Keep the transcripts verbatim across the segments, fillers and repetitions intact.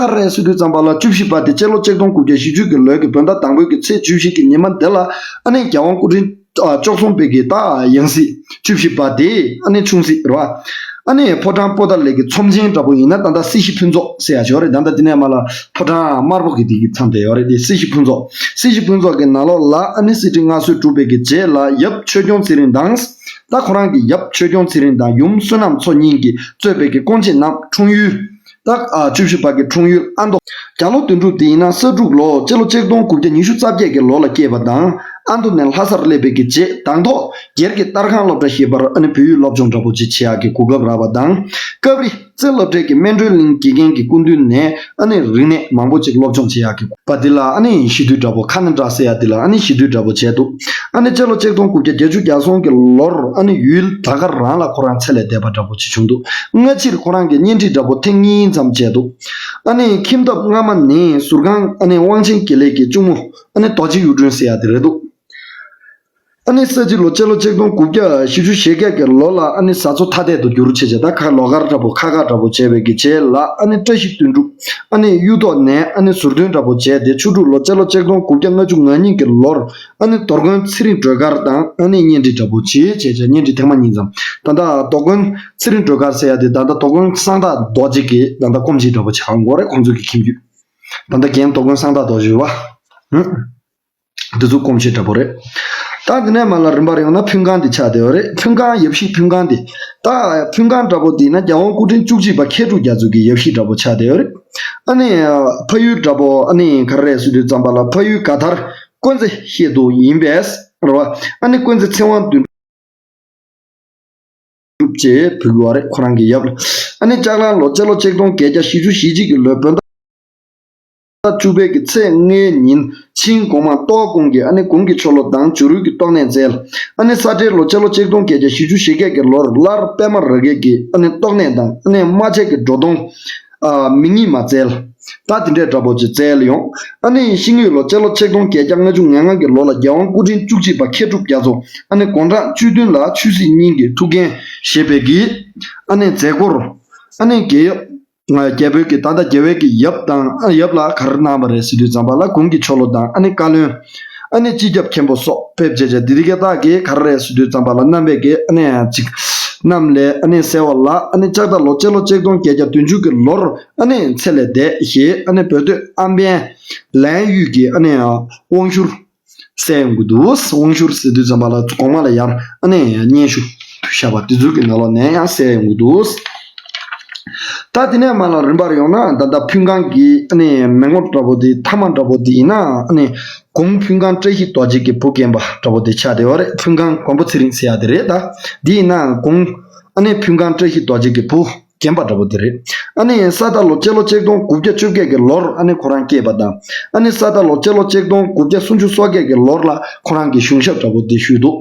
ག་རེ་ཟེར་དུས་ཙམ་པ་ལ་བཅུ་བཞི་པ་དེ་སྤྱི་ལོ་ཆིག་སྟོང་དགུ་བརྒྱ་བཞི་བཅུ་གི་ལོའི་གི་བོད་ཟླ་དང་པོའི་གི་ཚེས་བཅུ་བཞི་གི་ཉི་མ་འདི་ལ་ཨ་ནི་རྒྱལ་དབང་སྐུ་ཕྲེང་བཅུ་གསུམ་པའི་གི་ད་ཡང་སྲིད་བཅུ་བཞི་པ་དེ་ཨ་ནི་ཆུང་སྲིད་རེད་བ། ཨ་ནི་ཕོ་བྲང་པོ་ཏཱ་ལའི་གི་ཚོམས་ཆེན་འདྲ་པོ་ཡིན་ན་ད་ལྟ་སྲིད་ཞི་ཕུན་ཚོགས་ཟེར་ཡ་ཞིག་ཡོད་རེད། ད་ལྟ་དེ་ནས་མར་ལ་ཕོ་བྲང་དམར་པོ་གི་དེ་གི་མཚམས་དེ་ཡོད་རེད། དེ་སྲིད་ཞི་ཕུན་ཚོགས། སྲིད་ཞི་ཕུན་ཚོགས་ཀྱི་ནང་ལོགས་ལ་ཨ་ནི་གསེར་ཁྲི་མངའ་གསོལ་གྲུབ་པའི་གི་རྗེས་ལ་ཡབ་ཆོས་སྐྱོང་ཚེ་རིང་དང་། ད་ཁོ་རང་གི་ཡབ་ཆོས་སྐྱོང་ཚེ་རིང་དང་ཡུམ་བསོད་ནམས་མཚོ་གཉིས་ཀྱིས་གཙོས་པའི་གི་སྐུ་མཆེད་རྣམས་འཁྲུངས་ཡུལ། ད་ཨ་བཅུ་བཞི་པ་གི་འཁྲུངས་ཡུལ་ཨ་མདོ། རྒྱ་ལོ་དོན་གྲུབ་དེ་ཡིན་ན་ས་འབྲུག་ལོ་སྤྱི་ལོ་ཆིག་སྟོང་དགུ་བརྒྱ་ཉི་ཤུ་རྩ་བརྒྱད་ཀྱི་ལོ་ལ་སྐྱེས་པ་དང་། ཨ་མདོ་ནས་ལྷ་སར་སླེབས་པའི་གི་རྗེས་དང་ཐོག་སྒེར་གྱི་ཏར་ཁང་སློབ་གྲྭ་ཞེས་པར་ཨ་ནི་བོད་ཡིག་སློབ་སྦྱོང་འདྲ་པོ་ཅིག་བྱེད་ཡག་གི་གོ་སྐབས་རག་པ་དང་། སྐབས་རེ་རྩེ་སློབ་གྲྭའི་གི་སྨིན་གྲོལ་གླིང་དགེ་རྒན་གྱི་སྐུ་མདུན་ནས་ཨ་ནི་རིག་གནས་མང་པོ་ཅིག་སློབ་སྦྱོང་བྱེད་ཡག་གི་གོ་སྐབས། དེ་ལ་ཨ་ནི་ཞི་དུལ་འདྲ་པོ་ཁ་ན་ཌ་ཟེར་ཡ་དེ་ལ་ཨ་ནི་ཞི་དུལ་འདྲ་པོ་བྱས་འདུག་ཨ་ནི་སྤྱི་ལོ་ཆིག་སྟོང་དགུ་བརྒྱ་བརྒྱད་ཅུ་གྱ་གསུམ་གྱི་ལོར་ཨ་ནི་ཡུལ་དར་དཀར་རང་ལ་ཁོ་རང་ཚེ་ལས་འདས་པ་འདྲ་པོ་ཅིག་བྱུང་འདུག་སྔ་ཕྱིར་ཁོ་རང་གིས་གཉེན་སྒྲིག་འདྲ་པོ་ཐེངས་གཉིས་ཙམ་བྱས་འདུག་ཨ་ནི་ཁྱིམ་ཐབ་སྔ་མ་ནི་ཟུར་ཁང་ཨ་ནི་དབང་ཆེན་དགེ་ལེགས་ཀྱི་གཅུང་མོ་ཨ་ནི་རྡོ་རྗེ་གཡུ་སྒྲོན་ཟེར་ཡ་དེ་རེད་འདུག་ཨ་ནི་ས་བྱི་ལོ་སྤྱི་ལོ་ཆིག་སྟོང་དགུ་བརྒྱ་བཞི་བཅུ་ཞེ་བརྒྱད་ཀྱི་ལོ་ལ་ཨ་ནི་བཟའ་ཚོ་ཐ་དད་དུ་བསྒྱུར་བྱས་བྱས་ད་ཁ་ལོགས་ཀར་འདྲ་པོ་ཁ་ཁ་འདྲ་པོ་བྱས་པའི་གི་རྗེས་ལ་ཨ་ནི་བཀྲ་ཤིས་དོན་གྲུབ་ཨ་ནི་གཡུ་ཐོག་ནས་ཨ་ནི་ཟུར་འདོན་འདྲ་པོ་བྱས་ཏེ་ཆུ་འབྲུག་ལོ་སྤྱི་ལོ་ཆིག་སྟོང་དགུ་བརྒྱ་ལྔ་བཅུ་ང་གཉིས་ཀྱི་ལོར་ཨ་ནི་དོ་དགོན་ཚེ་རིང་སྒྲོལ་དཀར་དང་ཨ་ནི་གཉེན་སྒྲིག་འདྲ་པོ་བྱས་བྱས་བྱས་གཉེན་སྒྲིག་ཐེངས་མ་གཉིས་ཙམ། ད་ལྟ་དོ་དགོན་ཚེ་རིང་སྒྲོལ་དཀར་ཟེར་ཡ་དེ་ད་ལྟ་དོ་དགོན་གསང་བདག་རྡོ་རྗེ་གི་ད་ལྟ་སྐུ་མཆེད་འདྲ་པོ་ཆགས་འགོ་རེད། ཁོང་ཚོ་གི་ཁྱིམ་རྒྱུད་ད་ལྟ་རྒན་དོ་དགོན་གསང་བདག་རྡོ་རྗེ་བ། ཧུམ། འདི་ཚོ་སྐུ་མཆེད་འདྲ་པོ་རེད། ད་འདི་ནས་མར་ལ་རིམ་པར་ཡོང་ན་ཕུན་ཁང་འདི་ཆགས་བསྡད་ཡོད་རེད། ཕུན་ཁང་ཡབ་གཞིས་ཕུན་ཁང་འདི། ད་ཕུན་ཁང་འདྲ་པོ་འདི་ན་རྒྱལ་དབང་སྐུ་ཕྲེང་བཅུ་གཅིག་པ་མཁས་གྲུབ་རྒྱ་མཚོ་གི་ཡབ་གཞིས་འདྲ་པོ་ཆགས་བསྡད་ཡོད་རེད། ཨ་ནི་ཕ་ཡུལ་འདྲ་པོ་ཨ་ནི་ག་རེ་རེད་ཟེར་དུས་ཙམ་པ་ལ་ཕ་ཡུལ་དགའ་ཐར་དཀོན་རྩེ་ཤེལ་དུ་ཡིན་པས་རེད་བ། ཨ་ནི་དཀོན་རྩེ་ཚེ་དབང་དོན་གྲུབ་ཅེས་འབོད་ཀྱི་ཡོད་རེད། ཁོ་རང་གི་ཡབ་ལ། ཨ་ནི་ལྕགས་གླང་ལོ་སྤྱི་ལོ་ཆིག་སྟོང་བརྒྱད་བརྒྱ་བཞི་བཅུ་ཞེ་གཅིག་གི་ལོའི་བོད་ཟླ་བཅུ་པའི་གི་ཚེས་ལྔའི་ཉིན་ཆིང་གོང་མ་ཏོའོ་ཀོང་གིས་ཨ་ནི་གུང་གི་ཆོ་ལོ་དང་བྱུ་རུའི་གི་ཏོག་གནས་བསྩལ། ཨ་ནི་ས་སྤྲེལ་ལོ་སྤྱི་ལོ་ཆིག་སྟོང་བརྒྱད་བརྒྱ་བཞི་བཅུ་ཞེ་བརྒྱད་ཀྱི་ལོར་སླར་པདྨ་རཱ་གའི་གི་ཨ་ནི་ཏོག་གནས་དང་ཨ་ནི་རྨ་བྱའི་གི་སྒྲོ་མདོངས་ཨ་མིག་གཉིས་མ་བསྩལ། ད་དེ་འདྲའི་འདྲ་པོ་ཅིག་བསྩལ་ཡོང་། ཨ་ནི་ཤིང་ཡོས་ལོ་སྤྱི་ལོ་ཆིག་སྟོང་བརྒྱད་བརྒྱ་ལྔ་བཅུ་ང་ལྔ་གི་ལོ་ལ་རྒྱལ་དབང་སྐུ་ཕྲེང་བཅུ་གཅིག་པ་མཁས་གྲུབ་རྒྱ་མཚོ་ཨ་ནི་དགུང་གྲངས་བཅུ་བདུན་ལ་ཆོས་སྲིད་གཉིས་ཀྱི་ཐུགས་འགན་བཞེས་པའི་གི་ཨ་ནི་མཛད་སྒོར་ཨ་ནི་རྒྱལ་ཡབ་རྒྱལ་པོའི་གི་ད་ལྟ་རྒྱལ་བའི་གི་ཡབ་དང་ཨ་ཡབ་ལ་ག་རེ་གནང་བ་རེད་ཟེར་དུས་ཙམ་པ་ལ་གུང་གི་ཆོ་ལོ་དང་ཨ་ནི་བཀའ་བློན་ཨ་ནི་སྤྱི་ཁྱབ་མཁན་པོ་སོགས་ཕེབས་བྱས་བྱས་དེ་དེ་ག་དག་གི་ག་རེ་རེད་ཟེར་དུས་ཙམ་པ་ལ་རྣམ་པའི་གི་ཨ་ནི་ཅིག་རྣམས་ལས་ཨ་ནི་གསལ་བ་ལ་ཨ་ནི་ལྕགས་རྟ་ལོ་སྤྱི་ལོ་ཆིག་སྟོང་བརྒྱད་བརྒྱ་བདུན་ཅུ་གི་ལོར་ཨ་ནི་ཚེ་ལས་འདས་ཞེས་ཨ་ནི་བོད་སྟོད་ཨམ་བན་ལན་ཡུལ་གྱི་ཨ་ནི་དབང་ཤུར་གསལ་ཡོང་གི་འདུག་དབང་ཤུར་ཟེར་དུས་ཙམ་པ་ལ་གོང་མ་ལ་ཡར་ཨ་ནི་སྙན་ཞུ་བཞག་པ་དེ་ཚོ་གི་ནང་ལོགས་ནས་ཡང་གསལ་ཡོང་གི་འདུག་ད་དེ་ནས་མར་ལ་རིམ་པར་ཡོང་ན་ད་ལྟ་ཕུན་ཁང་གི་ཨ་ནི་མི་ངོ་འདྲ་པོ་དེ་མཐའ་མ་འདྲ་པོ་དེ་ཡིན་ན་ཨ་ནི་གུང་ཕུན་ཁང་བཀྲ་ཤིས་རྡོ་རྗེ་གི་བུ་རྒན་པ་འདྲ་པོ་དེ་ཆགས་བསྡད་ཡོད་རེད། ཕུན་ཁང་མགོན་པོ་ཚེ་རིང་ཟེར་ཡ་དེ་རེད། ད་འདི་ཡིན་ན་གུང་ཨ་ནི་ཕུན་ཁང་བཀྲ་ཤིས་རྡོ་རྗེ་གི་བུ་རྒན་པ་འདྲ་པོ་དེ་རེད། ཨ་ནི་ས་རྟ་ལོ་སྤྱི་ལོ་ཆིག་སྟོང་དགུ་བརྒྱ་བཅོ་བརྒྱད་ཀྱི་ལོར་ཨ་ནི་ཁོ་རང་སྐྱེས་པ་དང་། ཨ་ནི་ས་རྟ་ལོ་སྤྱི་ལོ་ཆིག་སྟོང་དགུ་བརྒྱ་སུམ་ཅུ་སོ་བརྒྱད་ཀྱི་ལོར་ལ་ཁོ་རང་གི་གཞུང་ཞབས་འདྲ་པོ་དེ་ཞུས་འདུག་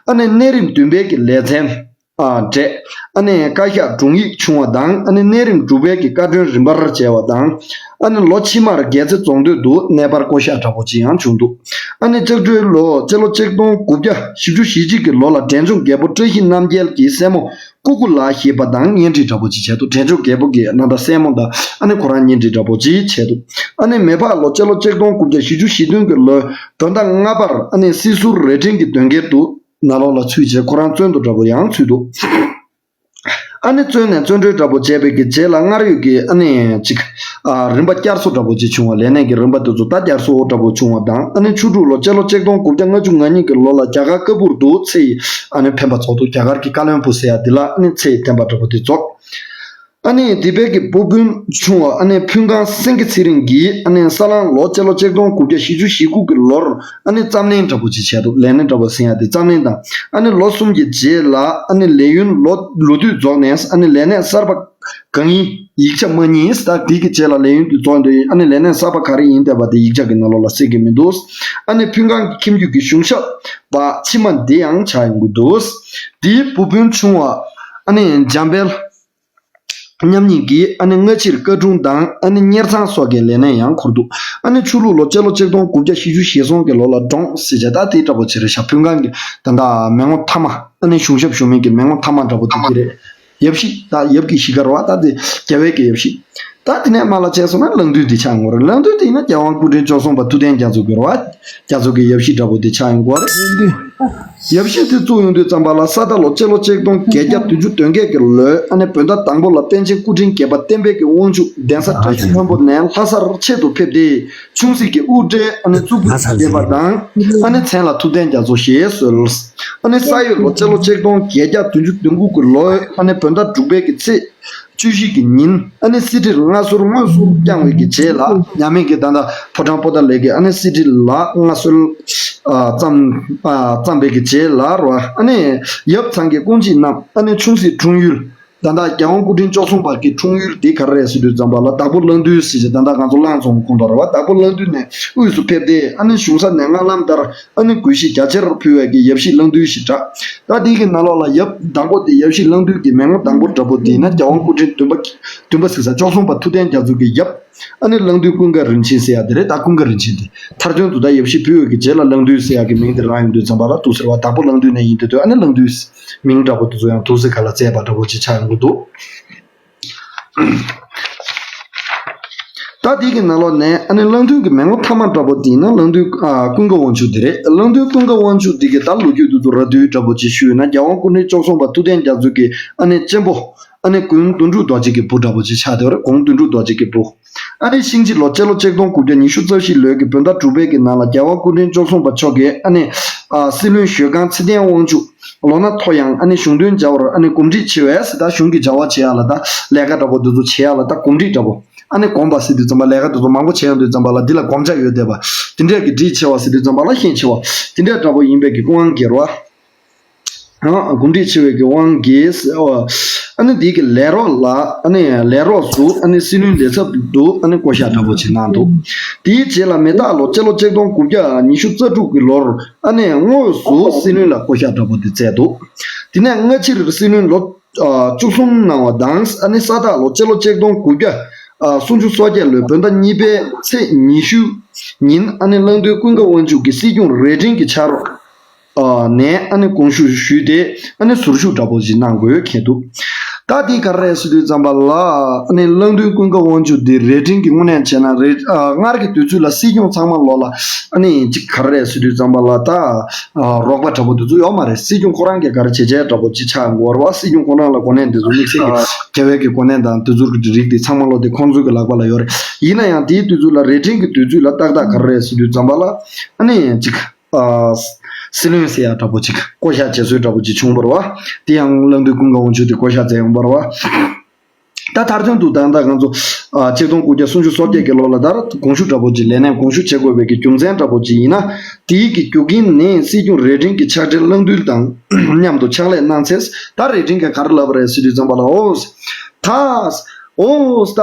ཨ་ནི་གནས་རིམ་བདུན་པའི་གི་ལས་ཚན་ཨ་འབྲས། ཨ་ནི་བཀའ་ཤག་དྲུང་ཡིག་ཆུང་བ་དང་ཨ་ནི་གནས་རིམ་དྲུག་པའི་གི་བཀའ་དྲུང་རིམ་པར་བྱས་པ་དང་། ཨ་ནི་ལོ་ཕྱི་མར་རྒྱལ་རྩེ་རྫོང་སྡོད་དུ་གནས་སྤར་བསྐོ་གཞག་འདྲ་པོ་ཅིག་ཡང་བྱུང་འདུག་ཨ་ནི་ལྕགས་སྦྲུལ་ལོ་སྤྱི་ལོ་ཆིག་སྟོང་དགུ་བརྒྱ་བཞི་བཅུ་ཞེ་གཅིག་གི་ལོ་ལ་འབྲས་ལྗོངས་རྒྱལ་པོ་བཀྲ་ཤིས་རྣམ་རྒྱལ་གྱི་སྲས་མོ་ཀུ་ཀུ་ལ་ཞེས་པ་དང་གཉེན་སྒྲིག་འདྲ་པོ་ཅིག་བྱས་འདུག་འབྲས་ལྗོངས་རྒྱལ་པོ་གི་ནང་ད་སྲས་མོ་དང་ཨ་ནི་ཁོ་རང་གཉེན་སྒྲིག་འདྲ་པོ་ཅིག་བྱས་འདུག་ཨ་ནི་མེ་ཕག་ལོ་སྤྱི་ལོ་ཆིག་སྟོང་དགུ་བརྒྱ་བཞི་བཅུ་ཞེ་བདུན་གྱི་ལོའི་བོད་ཟླ་ལྔ་པར་ཨ་ནི་སྲིད་ཟུར་རྭ་སྒྲེང་གི་དོན་རྐྱེན་དུ་ནང་ལོགས་ལ་ཚུད་རྗེས་ཁོ་རང་བཙོན་དུ་འདྲ་པོ་ཡང་ཚུད་འདུག་ཨ་ནི་བཙོན་ནས་བཙོན་གྲོལ་འདྲ་པོ་བྱས་པའི་གི་རྗེས་ལ་སྔར་ཡོད་ཀྱི་ཨ་ནི་ཅིག་ཨ་རིམ་པ་བསྐྱར་གསོ་འདྲ་པོ་ཅིག་བྱུང་བ། ལས་གནས་ཀྱི་རིམ་པ་དེ་ཚོ་ད་བསྐྱར་གསོ་འདྲ་པོ་བྱུང་བ་དང་། ཨ་ནི་ཆུ་འབྲུག་ལོ་སྤྱི་ལོ་ཆིག་སྟོང་དགུ་བརྒྱ་ལྔ་བཅུ་ང་གཉིས་ཀྱི་ལོ་ལ་རྒྱ་གར་ཀ་སྦུག་ཏུ་ཚེ་ཡི་ཨ་ནི་འཕེན་པ་རྫོགས་འདུག་རྒྱ་གར་གྱི་ཀ་བློན་སྦུག་ཟེར་ཡ་འདི་ལ་ཨ་ནི་ཚེ་ཡི་འཕེན་པ་འདྲ་པོ་དེ་རྫོགས། ཨ་ནི་འདི་པའི་གི་བུ་སྤུན་ཆུང་བ་ཨ་ནི་ཕུན་ཁང་སེང་གེ་ཚེ་རིང་གིས་ཨ་ནི་ས་གླང་ལོ་སྤྱི་ལོ་ཆིག་སྟོང་དགུ་བརྒྱ་བཞི་བཅུ་ཞེ་དགུ་གི་ལོར་ཨ་ནི་རྩམ་ལེན་འདྲ་པོ་ཅིག་བྱས་འདུག་ལས་སྣེ་འདྲ་པོ་ཟིན་ཡ་དེ་རྩམ་ལེན་དང་། ཨ་ནི་ལོ་གསུམ་གྱི་རྗེས་ལ་ཨ་ནི་ལས་ཡུན་ལོ་ལོ་དུས་རྫོགས་ནས་ཨ་ནི་ལས་གནས་གསར་པ་གང་ཡིན་ཡིག་ཆ་མ་རྙེད། ད་དེ་གི་རྗེས་ལ་ལས་ཡུན་དུ་རྫོགས་འདུག་ཨ་ནི་ལས་གནས་གསར་པ་ག་རེ་ཡིན་བསྡད་པ་དེ་ཡིག་ཆ་གི་ནང་ལོགས་ལ་གསལ་གི་མི་འདུག་ཨ་ནི་ཕུན་ཁང་གི་ཁྱིམ་རྒྱུད་ཀྱི་གཞུང་ཞབས་པ་ཕྱི་མ་འདི་ཡང་ཆགས་ཡོང་གི་འདུག་དེའི་བུ་སྤུན་ཆུང་བ་ཨ་ནི་འཇམ་དཔལ་མཉམ་ཉིད་ཀྱིས་ཨ་ནི་སྔ་ཕྱིར་བཀའ་དྲུང་དང་ཨ་ནི་གཉེར་ཚང་སོགས་ཀྱི་ལས་གནས་ཡང་འཁུར་འདུག་ཨ་ནི་ཆུ་ལུག་ལོ་སྤྱི་ལོ་ཆིག་སྟོང་དགུ་བརྒྱ་བཞི་བཅུ་ཞེ་གསུམ་གྱི་ལོ་ལ་འབྲོང་ཟེར་བྱས་ད་དེ་འདྲ་པོ་ཅིག་རེད་ཤག་ཕུན་ཁང་གི་ད་ལྟ་མི་ངོ་མཐའ་མ་ཨ་ནི་གཞུང་ཞབས་ཞུ་མི་གི་མི་ངོ་མཐའ་མ་འདྲ་པོ་དེ་གི་རེད། ཡབ་གཞིས་ད་ཡབ་ཀྱི་གཞིས་ཀ་རེད་བ། ད་དེ་རྒྱལ་བའི་གི་ཡབ་གཞིས། ད་ ད་དེ་ནས་མར་ལ་བྱས་སོང་ན་གླང་མདུན་དེ་ཆགས་ཡོང་གི་རེད། གླང་མདུན་དེ་ཡིན་ན་རྒྱལ་དབང་སྐུ་ཕྲེང་བཅུ་གསུམ་པ་ཐུབ་བསྟན་རྒྱ་མཚོ་གི་རེད་བ། རྒྱ་མཚོ་གི་ཡབ་གཞིས་འདྲ་པོ་དེ་ཆགས་ཡོང་གི་རེད། ཡབ་གཞིས་དེ་བཙུགས་ཡོང་དུས་ཙམ་པ་ལ་ས་སྟག་ལོ་སྤྱི་ལོ་ཆིག་སྟོང་བརྒྱད་བརྒྱ་བདུན་ཅུ་དོན་བརྒྱད་ཀྱི་ལོའི་ཨ་ནི་བོད་ཟླ་དང་པོ་ལ་པཎ་ཆེན་སྐུ་ཕྲེང་བརྒྱད་པ་བསྟན་པའི་གི་དབང་ཕྱུག་གདན་ས་བཀྲ་ཤིས་ལྷུན་པོ་ནས་ལྷ་སར་ཆེད་དུ་ཕེབས་ཏེ། ཆུང་སྲིད་ཀྱི་དབུ་སྐྲའི་ཨ་ནི་གཙུག་ཕུད་བཞེས་པ་དང་། ཨ་ནི་མཚན་ལ་ཐུབ་བསྟན་རྒྱ་མཚོ་ཞེས་གསོལ། ཨ་ནི་ས་ཡོས་ལོ་སྤྱི་ལོ་ཆིག་སྟོང་བརྒྱད་བརྒྱ་བདུན་ཅུ་དོན་དགུ་གི་ལོའི་ཨ་ནི་བོད་ཟླ་དྲུག་པའི་གི་ཚེས་བཅུ་བཞི་གི་ཉིན། ཨ་ནི་གསེར་ཁྲིར་མངའ་གསོལ་དངོས་སུ་བསྐྱངས་པའི་གི་རྗེས་ལ། མཉམ་མེད་ཀྱི་ད་ལྟ་ཕོ་བྲང་པོ་ཏཱ་ལའི་གི་ཨ་ནི་གསེར་ཁྲི་ལ་མངའ་གསོལ་ཨ་བརྩམས་ཨ་བརྩམས་པའི་གི་རྗེས་ལ་རོ། ཨ་ནི་ཡབ་ཚང་གི་སྐུ་མཆེད་རྣམས་ཨ་ནི་ཆུང་སྲིད་འཁྲུངས་ཡུལ། ད་ལྟ་རྒྱལ་དབང་སྐུ་ཕྲེང་བཅུ་གསུམ་པ་གི་འཁྲུངས་ཡུལ་དེ་ག་རེ་རེད་ཟེར་དུས་ཙམ་པ་ལ་དྭགས་པོ་གླང་མདུན་ཟེར་ཅིག་ད་ལྟ་ང་ཚོ་གླང་རྫོང་ཁོངས་གཏོགས་རེད་བ། དྭགས་པོ་གླང་མདུན་ནས་དབུས་སུ་ཕེབས་ཏེ། ཨ་ནི་གཞུང་ས་ནས་སྔར་ལམ་ལྟར་ཨ་ནི་གུས་གཞི་རྒྱ་ཆེར་ཕུལ་བའི་གི་ཡབ་གཞིས་གླང་མདུན་ཞེས་གྲགས། ད་དེའི་གི་ནང་ལོགས་ལ་ཡབ་དང་པོ་དེ་ཡབ་གཞིས་གླང་མདུན་གྱི་མི་ངོ་དང་པོ་འདྲ་པོ་དེ་ཡིན་ན་རྒྱལ་དབང་སྐུ་ཕྲེང་བདུན་པ། བདུན་པ་ཟེར་ས་བཅུ་གསུམ་པ་ཐུབ་བསྟན་རྒྱ་མཚོ་གི་ཡབ། ཨ་ནི་གླང་མདུན་ཀུན་དགའ་རིན་ཆེན་ཟེར་ཡ་དེ་རེད། ད་ཀུན་དགའ་རིན་ཆེན་དེ་མཐར་དོན་དུ་ད་ཡབ་གཞིས་ཕུལ་བའི་གི་རྗེས་ལ་གླང་མདུན་ཟེར་ཡ་གི་མིང་དེ་རང་ཡོང་དུས་ཙམ་པ་ལ་འདུག་ཟེར་བ། དྭགས་པོ་གླང་མདུན་ནས་ཡིན་དུས་དུས་ཨ་ནི་གླང་མདུན་མིང་འདྲ་པོ་དེ་ཚོ་ཡང་འདུག་ཟེར་ག་ལ་བཙལ་བ་འདྲ་པོ་ཅིག་ཆགས་ཡོང་གི་འདུག་ད་དེ་གི་ནང་ལོགས་ནས་ཨ་ནི་གླང་མདུན་གྱི་མི་ངོ་མཐའ་མ་འདྲ་པོ་དེ་ཡིན་ན་གླང་མདུན་ཨ་ཀུན་དགའ་དབང་ཕྱུག་དེ་རེད། གླང་མདུན་ཀུན་དགའ་དབང་ཕྱུག་དེ་གི་ད་ལོ་རྒྱུས་དེ་ཚོ་ར་བསྡུས་འདྲ་པོ་ཅིག་ཞུས་ན་རྒྱལ་དབང་སྐུ་ཕྲེང་བཅུ་གསུམ་པ་ཐུབ་བསྟན་རྒྱ་མཚོ་གི་ཨ་ནི་གཅེན་པོ། ཨ་ནི་གུང་དོན་གྲུབ་རྡོ་རྗེ་གི་བུ་འདྲ་པོ་ཅིག་ཆགས་བསྡད་པ་རེད། གུང་དོན་གྲུབ་རྡོ་རྗེ་གི་བུ། ཨ་ནི་ཤིང་བྱི་ལོ་སྤྱི་ལོ་ཆིག་སྟོང་དགུ་བརྒྱ་ཉི་ཤུ་རྩ་བཞི་ལོའི་གི་བོད་ཟླ་དྲུག་པའི་གི་ནང་ལ་རྒྱལ་དབང་སྐུ་ཕྲེང་བཅུ་གསུམ་པ་མཆོག་གིས་ཨ་ནི་ཨ་སྲིད་བློན་ཞོལ་ཁང་ཚེ་བརྟན་དབང་ཕྱུག་ལོ་ན་མཐོ་ཡང་ཨ་ནི་གཞུང་དོན་བྱ་བར་ཨ་ནི་གོམས་འདྲིས་ཆེ་བས་ཟེར། ད་གཞུང་གི་བྱ་བ་བྱེད་ཡ་ལ་ད་ལས་ཀ་འདྲ་པོ་འདི་ཚོ་བྱེད་ཡ་ལ་ད་གོམས་འདྲིས་འདྲ་པོ། ཨ་ནི་གོམས་པ་ཟེར་དུས་ཙམ་པ་ལས་ཀ་འདི་ཚོ་མང་པོ་བྱེད་ཡོང་དུས་ཙམ་པ་ལ་འདི་ལ་གོམས་ཆ་ཡོད་བསྡད་པ། དེ་འདྲས་ཀྱི་འདྲིས་ཆེ་བ་ཟེར་དུས་ཙམ་པ་ལ་ཤན་ཆེ་བ། དེ་འདྲས་འདྲ་པོ་ཡིན་པའི་གི་དབང་གིས་རོ། ཨ་གོམས་འདྲིས་ཆེ་བའི་གི་དབང་གིས། ཨ་ནི་འདི་གི་ལས་རོགས་ལ་ཨ་ནི་ལས་རོགས་སུ་ཨ་ནི་སྲིད་བློན་ལས་ཚབ་ཏུ་ཨ་ནི་བསྐོ་བཞག་འདྲ་པོ་ཅིག་གནང་འདུག་དེའི་རྗེས་ལ་མེ་སྟག་ལོ་སྤྱི་ལོ་ཆིག་སྟོང་དགུ་བརྒྱ་ཉི་ཤུ་རྩ་དྲུག་གི་ལོར་ཨ་ནི་དངོས་སུ་སྲིད་བློན་ལ་བསྐོ་བཞག་འདྲ་པོ་དེ་བསྩལ་འདུག་དེ་ནས་སྔ་ཕྱིར་སྲིད་བློན་ལོ་ཨ་བཅུ་གསུམ་གནང་བ་དང་། ཨ་ནི་ས་སྟག་ལོ་སྤྱི་ལོ་ཆིག་སྟོང་དགུ་བརྒྱ་ཨ་སུམ་ཅུ་སོ་བརྒྱད་ལོའི་བོད་ཟླ་གཉིས་པའི་ཚེས་ཉི་ཤུ་ཉིན་ཨ་ནི་གླང་མདུན་ཀུན་དགའ་དབང་ཕྱུག་གིས་སྲིད་སྐྱོང་རྭ་སྒྲེང་གི་ཕྱག་རོགས་ཨ་ནས་ཨ་ནི་དགོངས་ཞུ་ཞུས་ཏེ་ཨ་ནི་ཟུར་ཞུགས་འདྲ་པོ་ཞིག་གནང་དགོས་ཁེལ་འདུག་ད་འདི་ག་རེ་རེད་ཟེར་དུས་ཙམ་པ་ལ་ཨ་ནི་གླང་མདུན་ཀུན་དགའ་དབང་ཕྱུག་འདི་རྭ་སྒྲེང་གི་དངོས་གནས་བྱས་ན་རེད། ཨ་སྔར་གྱི་དུས་ཚོད་ལ་སྲིད་སྐྱོང་ཚང་མ་ལོག་ལ་ཨ་ནི་ཅིག་ག་རེ་རེད་ཟེར་དུས་ཙམ་པ་ལ་ད་ཨ་རོགས་པ་འདྲ་པོ་དེ་ཚོ་ཡོད་མ་རེད། སྲིད་སྐྱོང་ཁོ་རང་གི་ག་རེ་བྱེད་བྱེད་འདྲ་པོ་ཅིག་ཆགས་འགོར་བ། སྲིད་སྐྱོང་ཁོ་རང་ལ་གོ་གནས་དེ་ཚོ་དམིགས་བསལ་གྱི་དགེ་བའི་གི་གོ་གནས་དང་དེ་ཚོ་གི་རིགས་དེ་ཚང་མ་ལོག་དེ་ཁོང་ཚོ་གི་ལག་པ་ལ་ཡོད་རེད། ཡིན་ན་ཡང་དེའི་དུས་ཚོད་ལ་རྭ་སྒྲེང་གི་དུས་ཚོད་ལ་ཏག་ཏག་ག་རེ་རེད་ཟེར་དུས་ཙམ་པ་ལ་ཨ་ནི་ཅིག་ཨ་སྲིད་བློན་ཟེར་ཡ་འདྲ་པོ་ཅིག་བསྐོ་བཞག་བྱེད་སྲོལ་འདྲ་པོ་ཅིག་བྱུང་བ་རེད་བ། དེ་ཡང་གླང་མདུན་ཀུན་དགའ་དབང་ཕྱུག་དེ་བསྐོ་བཞག་མཛད་ཡོང་བ་རེད་བ། ད་མཐར་དོན་དུ་ད་ལྟ་ང་ཚོ་ཨ་ཆིག་སྟོང་དགུ་བརྒྱ་སུམ་ཅུ་སོ་བརྒྱད་ཀྱི་ལོ་ལ་ད་དགོངས་ཞུ་འདྲ་པོ་ཅིག་ལས་གནས་དགོངས་ཞུ་བྱེད་དགོས་པའི་གི་རྒྱུ་མཚན་འདྲ་པོ་ཅིག་ཡིན་ན། དེའི་གི་རྒྱུ་རྐྱེན་ནི་སྲིད་སྐྱོང་རྭ་སྒྲེང་གི་ཕྱག་སྦྲེལ་གླང་མདུན་དང་མཉམ་དུ་ཕྱག་ལས་གནང་ཚེ། ད་རྭ་སྒྲེང་གིས་ག་རེ་ལབ་པ་རེད་ཟེར་དུས་ཙམ་པ་ལ། འོ་ད། འོ་ད་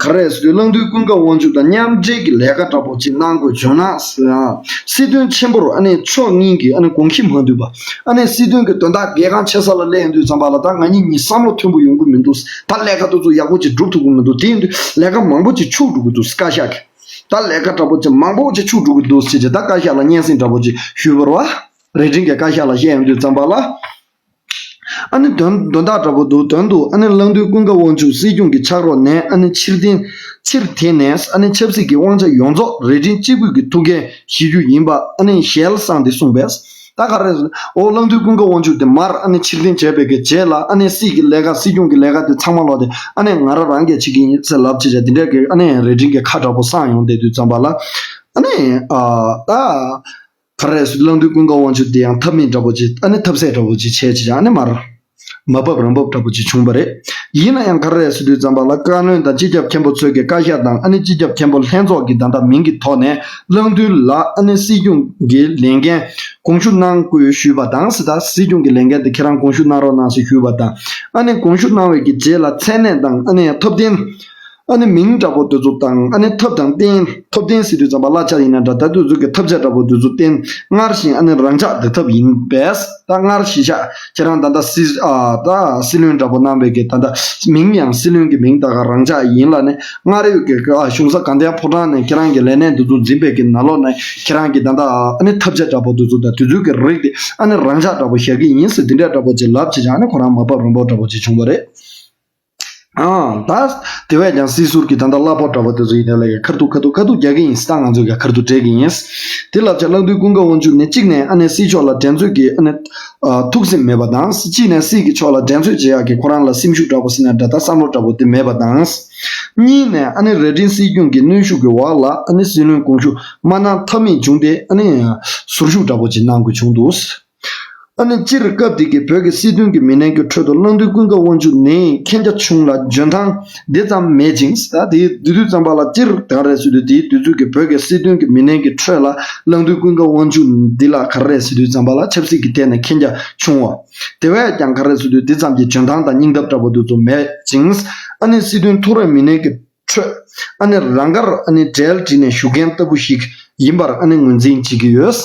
ག་རེ་ཟེར་དུས་གླང་མདུན་ཀུན་དགའ་དབང་ཕྱུག་དང་མཉམ་འབྲེལ་གྱི་ལས་ཀ་འདྲ་པོ་ཅིག་གནང་དགོས་བྱུང་ན་ཟེར། སྲིད་དོན་ཆེན་པོར་ཨ་ནི་ཕྱོགས་གཉིས་ཀྱི་ཨ་ནི་དགོངས་གཞི་མ་མཐུན་པ། ཨ་ནི་སྲིད་དོན་གྱི་དོན་དག་གལ་འགངས་ཆེ་ས་ལ་སླེབས་ཡོང་དུས་ཙམ་པ་ལ་ད་ང་གཉིས་གཉིས་བསམ་བློ་མཐུན་པོ་ཡོང་གི་མི་འདུག་ད་ལས་ཀ་དེ་ཚོ་ཡག་པོ་ཅིག་སྒྲུབ་ཐུབ་ཀྱི་མི་འདུག་དེ་ཡིན་དུས་ལས་ཀ་མང་པོ་ཅིག་འཆུག་འགྲོ་གི་འདུག་བཀའ་ཤག་གིས་ད་ལས་ཀ་འདྲ་པོ་ཅིག་མང་པོ་ཅིག་འཆུག་འགྲོ་གི་འདུག་ཟེར་ཅིག་ད་བཀའ་ཤག་ལ་སྙན་སེང་འདྲ་པོ་ཅིག་ཞུས་པ་རེད་བ། རྭ་སྒྲེང་གིས་བཀའ་ཤག་ལ་བཤད་ཡོང་དུས་ཙམ་པ་ལ། ཨ་ནི་དོན་དོན་དག་འདྲ་པོ་འདུག་དོན་དུ་ཨ་ནི་གླང་མདུན་ཀུན་དགའ་དབང་ཕྱུག་སྲིད་སྐྱོང་གི་ཕྱག་རོགས་ནས་ཨ་ནི་ཕྱིར་འཐེན་ཕྱིར་འཐེན་ནས་ཨ་ནི་ཆབ་སྲིད་ཀྱི་དབང་ཆ་ཡོངས་རྫོགས་རྭ་སྒྲེང་གཅིག་པུས་ཀྱི་ཐུགས་འགན་བཞེས་རྒྱུ་ཡིན་པ་ཨ་ནི་ཞལ་གསུངས་ཏེ་གསུངས་པས། ད་ག་རེ། འོ་གླང་མདུན་ཀུན་དགའ་དབང་ཕྱུག་དེ་མར་ཨ་ནི་ཕྱིར་འཐེན་བྱས་པའི་གི་རྗེས་ལ་ཨ་ནི་སྲིད་ཀྱི་ལས་ཀ་སྲིད་སྐྱོང་གི་ལས་ཀ་དེ་ཚང་མ་ལོག་དེ་ཨ་ནི་ང་རང་རང་གིས་བྱེད་ཀྱི་ཡིན་ཟེར་ལབ་བྱས་བྱས་དེ་འདྲས་ཀྱི་ཨ་ནི་རྭ་སྒྲེང་གི་ཁ་འདྲ་པོ་གསུངས་ཡོང་བསྡད་དུས་ཙམ་པ་ལ། ཨ་ནི་ཨ་ད། ག་རེ་ཟེར་གླང་མདུན་ཀུན་དགའ་དབང་ཕྱུག་དེ་ཡང་ཐབས་མེད་འདྲ་པོ་ཅིག་ཨ་ནི་ཐབས་ཟད་འདྲ་པོ་ཅིག་བྱས་ཅིག་ཨ་ནི་མར་མ་བབས་རང་བབས་འདྲ་པོ་ཅིག་བྱུང་བ་རེད། ཡིན་ན་ཡང་ག་རེ་ཟེར་དུས་ཙམ་པ་ལ་བཀའ་བློན་དང་སྤྱི་ཁྱབ་མཁན་པོ་ཚོས་ཀྱི་བཀའ་ཤག་དང་ཨ་ནི་སྤྱི་ཁྱབ་མཁན་པོ་ལྷན་ཚོགས་ཀྱི་ད་ལྟ་མིང་གི་ཐོག་ནས་གླང་མདུན་ལ་ཨ་ནི་སྲིད་སྐྱོང་གི་ལས་འགན་དགོངས་ཞུ་གནང་དགོས་ཞུས་པ་དང་ཟེར། ད་སྲིད་སྐྱོང་གི་ལས་འགན་དེ་ཁྱེད་རང་དགོངས་ཞུ་གནང་རོགས་གནང་ཟེར་ཞུས་པ་དང་། ཨ་ནི་དགོངས་ཞུ་གནང་བའི་གི་རྗེས་ལ་མཚན་གནས་དང་ཨ་ནི་ཐུབ་བསྟན། ཨ་ནི་མིང་འདྲ་པོ་དེ་ཚོ་དང་ཨ་ནི་ཐབས་དང་རྟེན། ཐུབ་བསྟན་ཟེར་དུས་ཙམ་པ་གླ་ཆ་ཡིན་ན་འདྲ། ད་དེ་ཚོ་གི་ཐབས་ཆ་འདྲ་པོ་དེ་ཚོ་བསྟན། སྔར་བཞིན་ཨ་ནི་རང་འཇགས་སྒྲུབ་ཐབས་ཡིན་པས། ད་སྔར་གཞི་བཞག་ཁྱེད་རང་ད་ལྟ་སྲིད་ཨ་ད་སྲིད་བློན་འདྲ་པོ་གནང་བའི་གི་ད་ལྟ་མིང་ཡང་སྲིད་བློན་གྱི་མིང་ད་ག་རང་འཇགས་ཡིན་ལ་ནི། སྔར་ཡོད་ཀྱི་ཨ་གཞུང་ས་དགའ་ལྡན་ཕོ་བྲང་ནས་ཁྱེད་རང་གི་ལས་གནས་འདི་ཚོ་འཛིན་པའི་གི་ནང་ལོགས་ནས་ཁྱེད་རང་གི་ད་ལྟ་ཨ་ནི་ཐབས་ཆ་འདྲ་པོ་དེ་ཚོ་དང་དེ་ཚོའི་གི་རིགས་དེ་ཨ་ནི་རང་འཇགས་འདྲ་པོ་བཞག་གི་ཡིན་ཟེར་དེ་འདྲ་འདྲ་པོ་ཅིག་ལབ་བྱས་ཀྱང་ཨ་ནི་ཁོ་རང་མ་བབས་རང་བབས་འདྲ་པོ་ཅིག་བྱུང་བ་རེད། ཨང་། ད་དེ་བས་ཀྱང་སྲིད་ཟུར་གྱི་ད་ལྟ་གླ་ཕོགས་འདྲ་པོ་དེ་ཚོ་ཡིན་ནའི་ལས་ཀ་ཁ་ཐུག་ཁ་ཐུག་ཁ་ཐུག་རྒྱག་གི་ཡིན། ད་ང་ཚོས་ཀྱང་ཁ་ཐུག་སྤྲད་ཀྱི་ཡིན། དེ་ལབ་བྱས་གླང་མདུན་ཀུན་དགའ་དབང་ཕྱུག་ནས་གཅིག་ནས་ཨ་ནི་སྲིད་ཕྱོགས་ལ་འགྲན་རྩོད་ཀྱི་ཨ་ནི་ཨ་ཐུགས་སེམས་མེད་པ་དང་། གཅིག་ནས་སྲིད་ཀྱི་ཕྱོགས་ལ་འགྲན་རྩོད་བྱེད་ཡག་གི་ཁོ་རང་ལ་སེམས་ཤུགས་འདྲ་པོ་ཟེར་ན་འདྲ། ད་བསམ་བློ་འདྲ་པོ་དེ་མེད་པ་དང་། གཉིས་ནས་ཨ་ནི་རྭ་སྒྲེང་སྲིད་སྐྱོང་གི་གནོན་ཤུགས་ཀྱི་འོག་ལ་ཨ་ནི་སྲིད་བློན་དགོངས་ཞུ་མ་གནང་ཐབས་མེད་བྱུང་སྟེ། ཨ་ནི་ཟུར་ཞུགས་འདྲ་པོ་ཅིག་གནང་དགོས་བྱུང་འདུག། ཨ་ནི་སྤྱིར་སྐབས་དེ་གའི་བོད་ཀྱི་སྲིད་དོན་གྱི་མི་སྣའི་གི་ཁྲོད་དུ་གླང་མདུན་ཀུན་དགའ་དབང་ཕྱུག་ནི་མཁྱེན་རྒྱ་ཆུང་ལ་འཇོན་ཐང་དེ་ཙམ་མེད་ཅིང་། ད་དེའི་དུས་དུས་ཙམ་པ་ལ་སྤྱིར་ག་རེ་ཟེར་དུས། དེའི་དུས་ཚོད་ཀྱི་བོད་ཀྱི་སྲིད་དོན་གྱི་མི་སྣའི་གི་ཁྲོད་ལ་གླང་མདུན་ཀུན་དགའ་དབང་ཕྱུག་འདི་ལ་ག་རེ་ཟེར་དུས་ཙམ་པ་ལ་ཆབ་སྲིད་ཀྱི་ཐད་ནས་མཁྱེན་རྒྱ་ཆུང་བ། དེ་བས་ཀྱང་ག་རེ་ཟེར་དུས་དེ་ཙམ་གྱི་འཇོན་ཐང་དང་སྙིང་སྟོབས་འདྲ་པོ་དེ་ཚོ་མེད་ཅིང་། ཨ་ནི་སྲིད་དོན་མཐོ་རིམ་མི་སྣའི་གི་ཁྲོད། ཨ་ནི་རང་དགར་ཨ་ནི་གྲལ་བསྒྲིགས་ནས་བཞུགས་མཁན་ལྟ་བུ་ཞིག་ཡིན་པར་ཨ་ནི་ངོས་འཛིན་བྱེད་ཀྱི་ཡོད།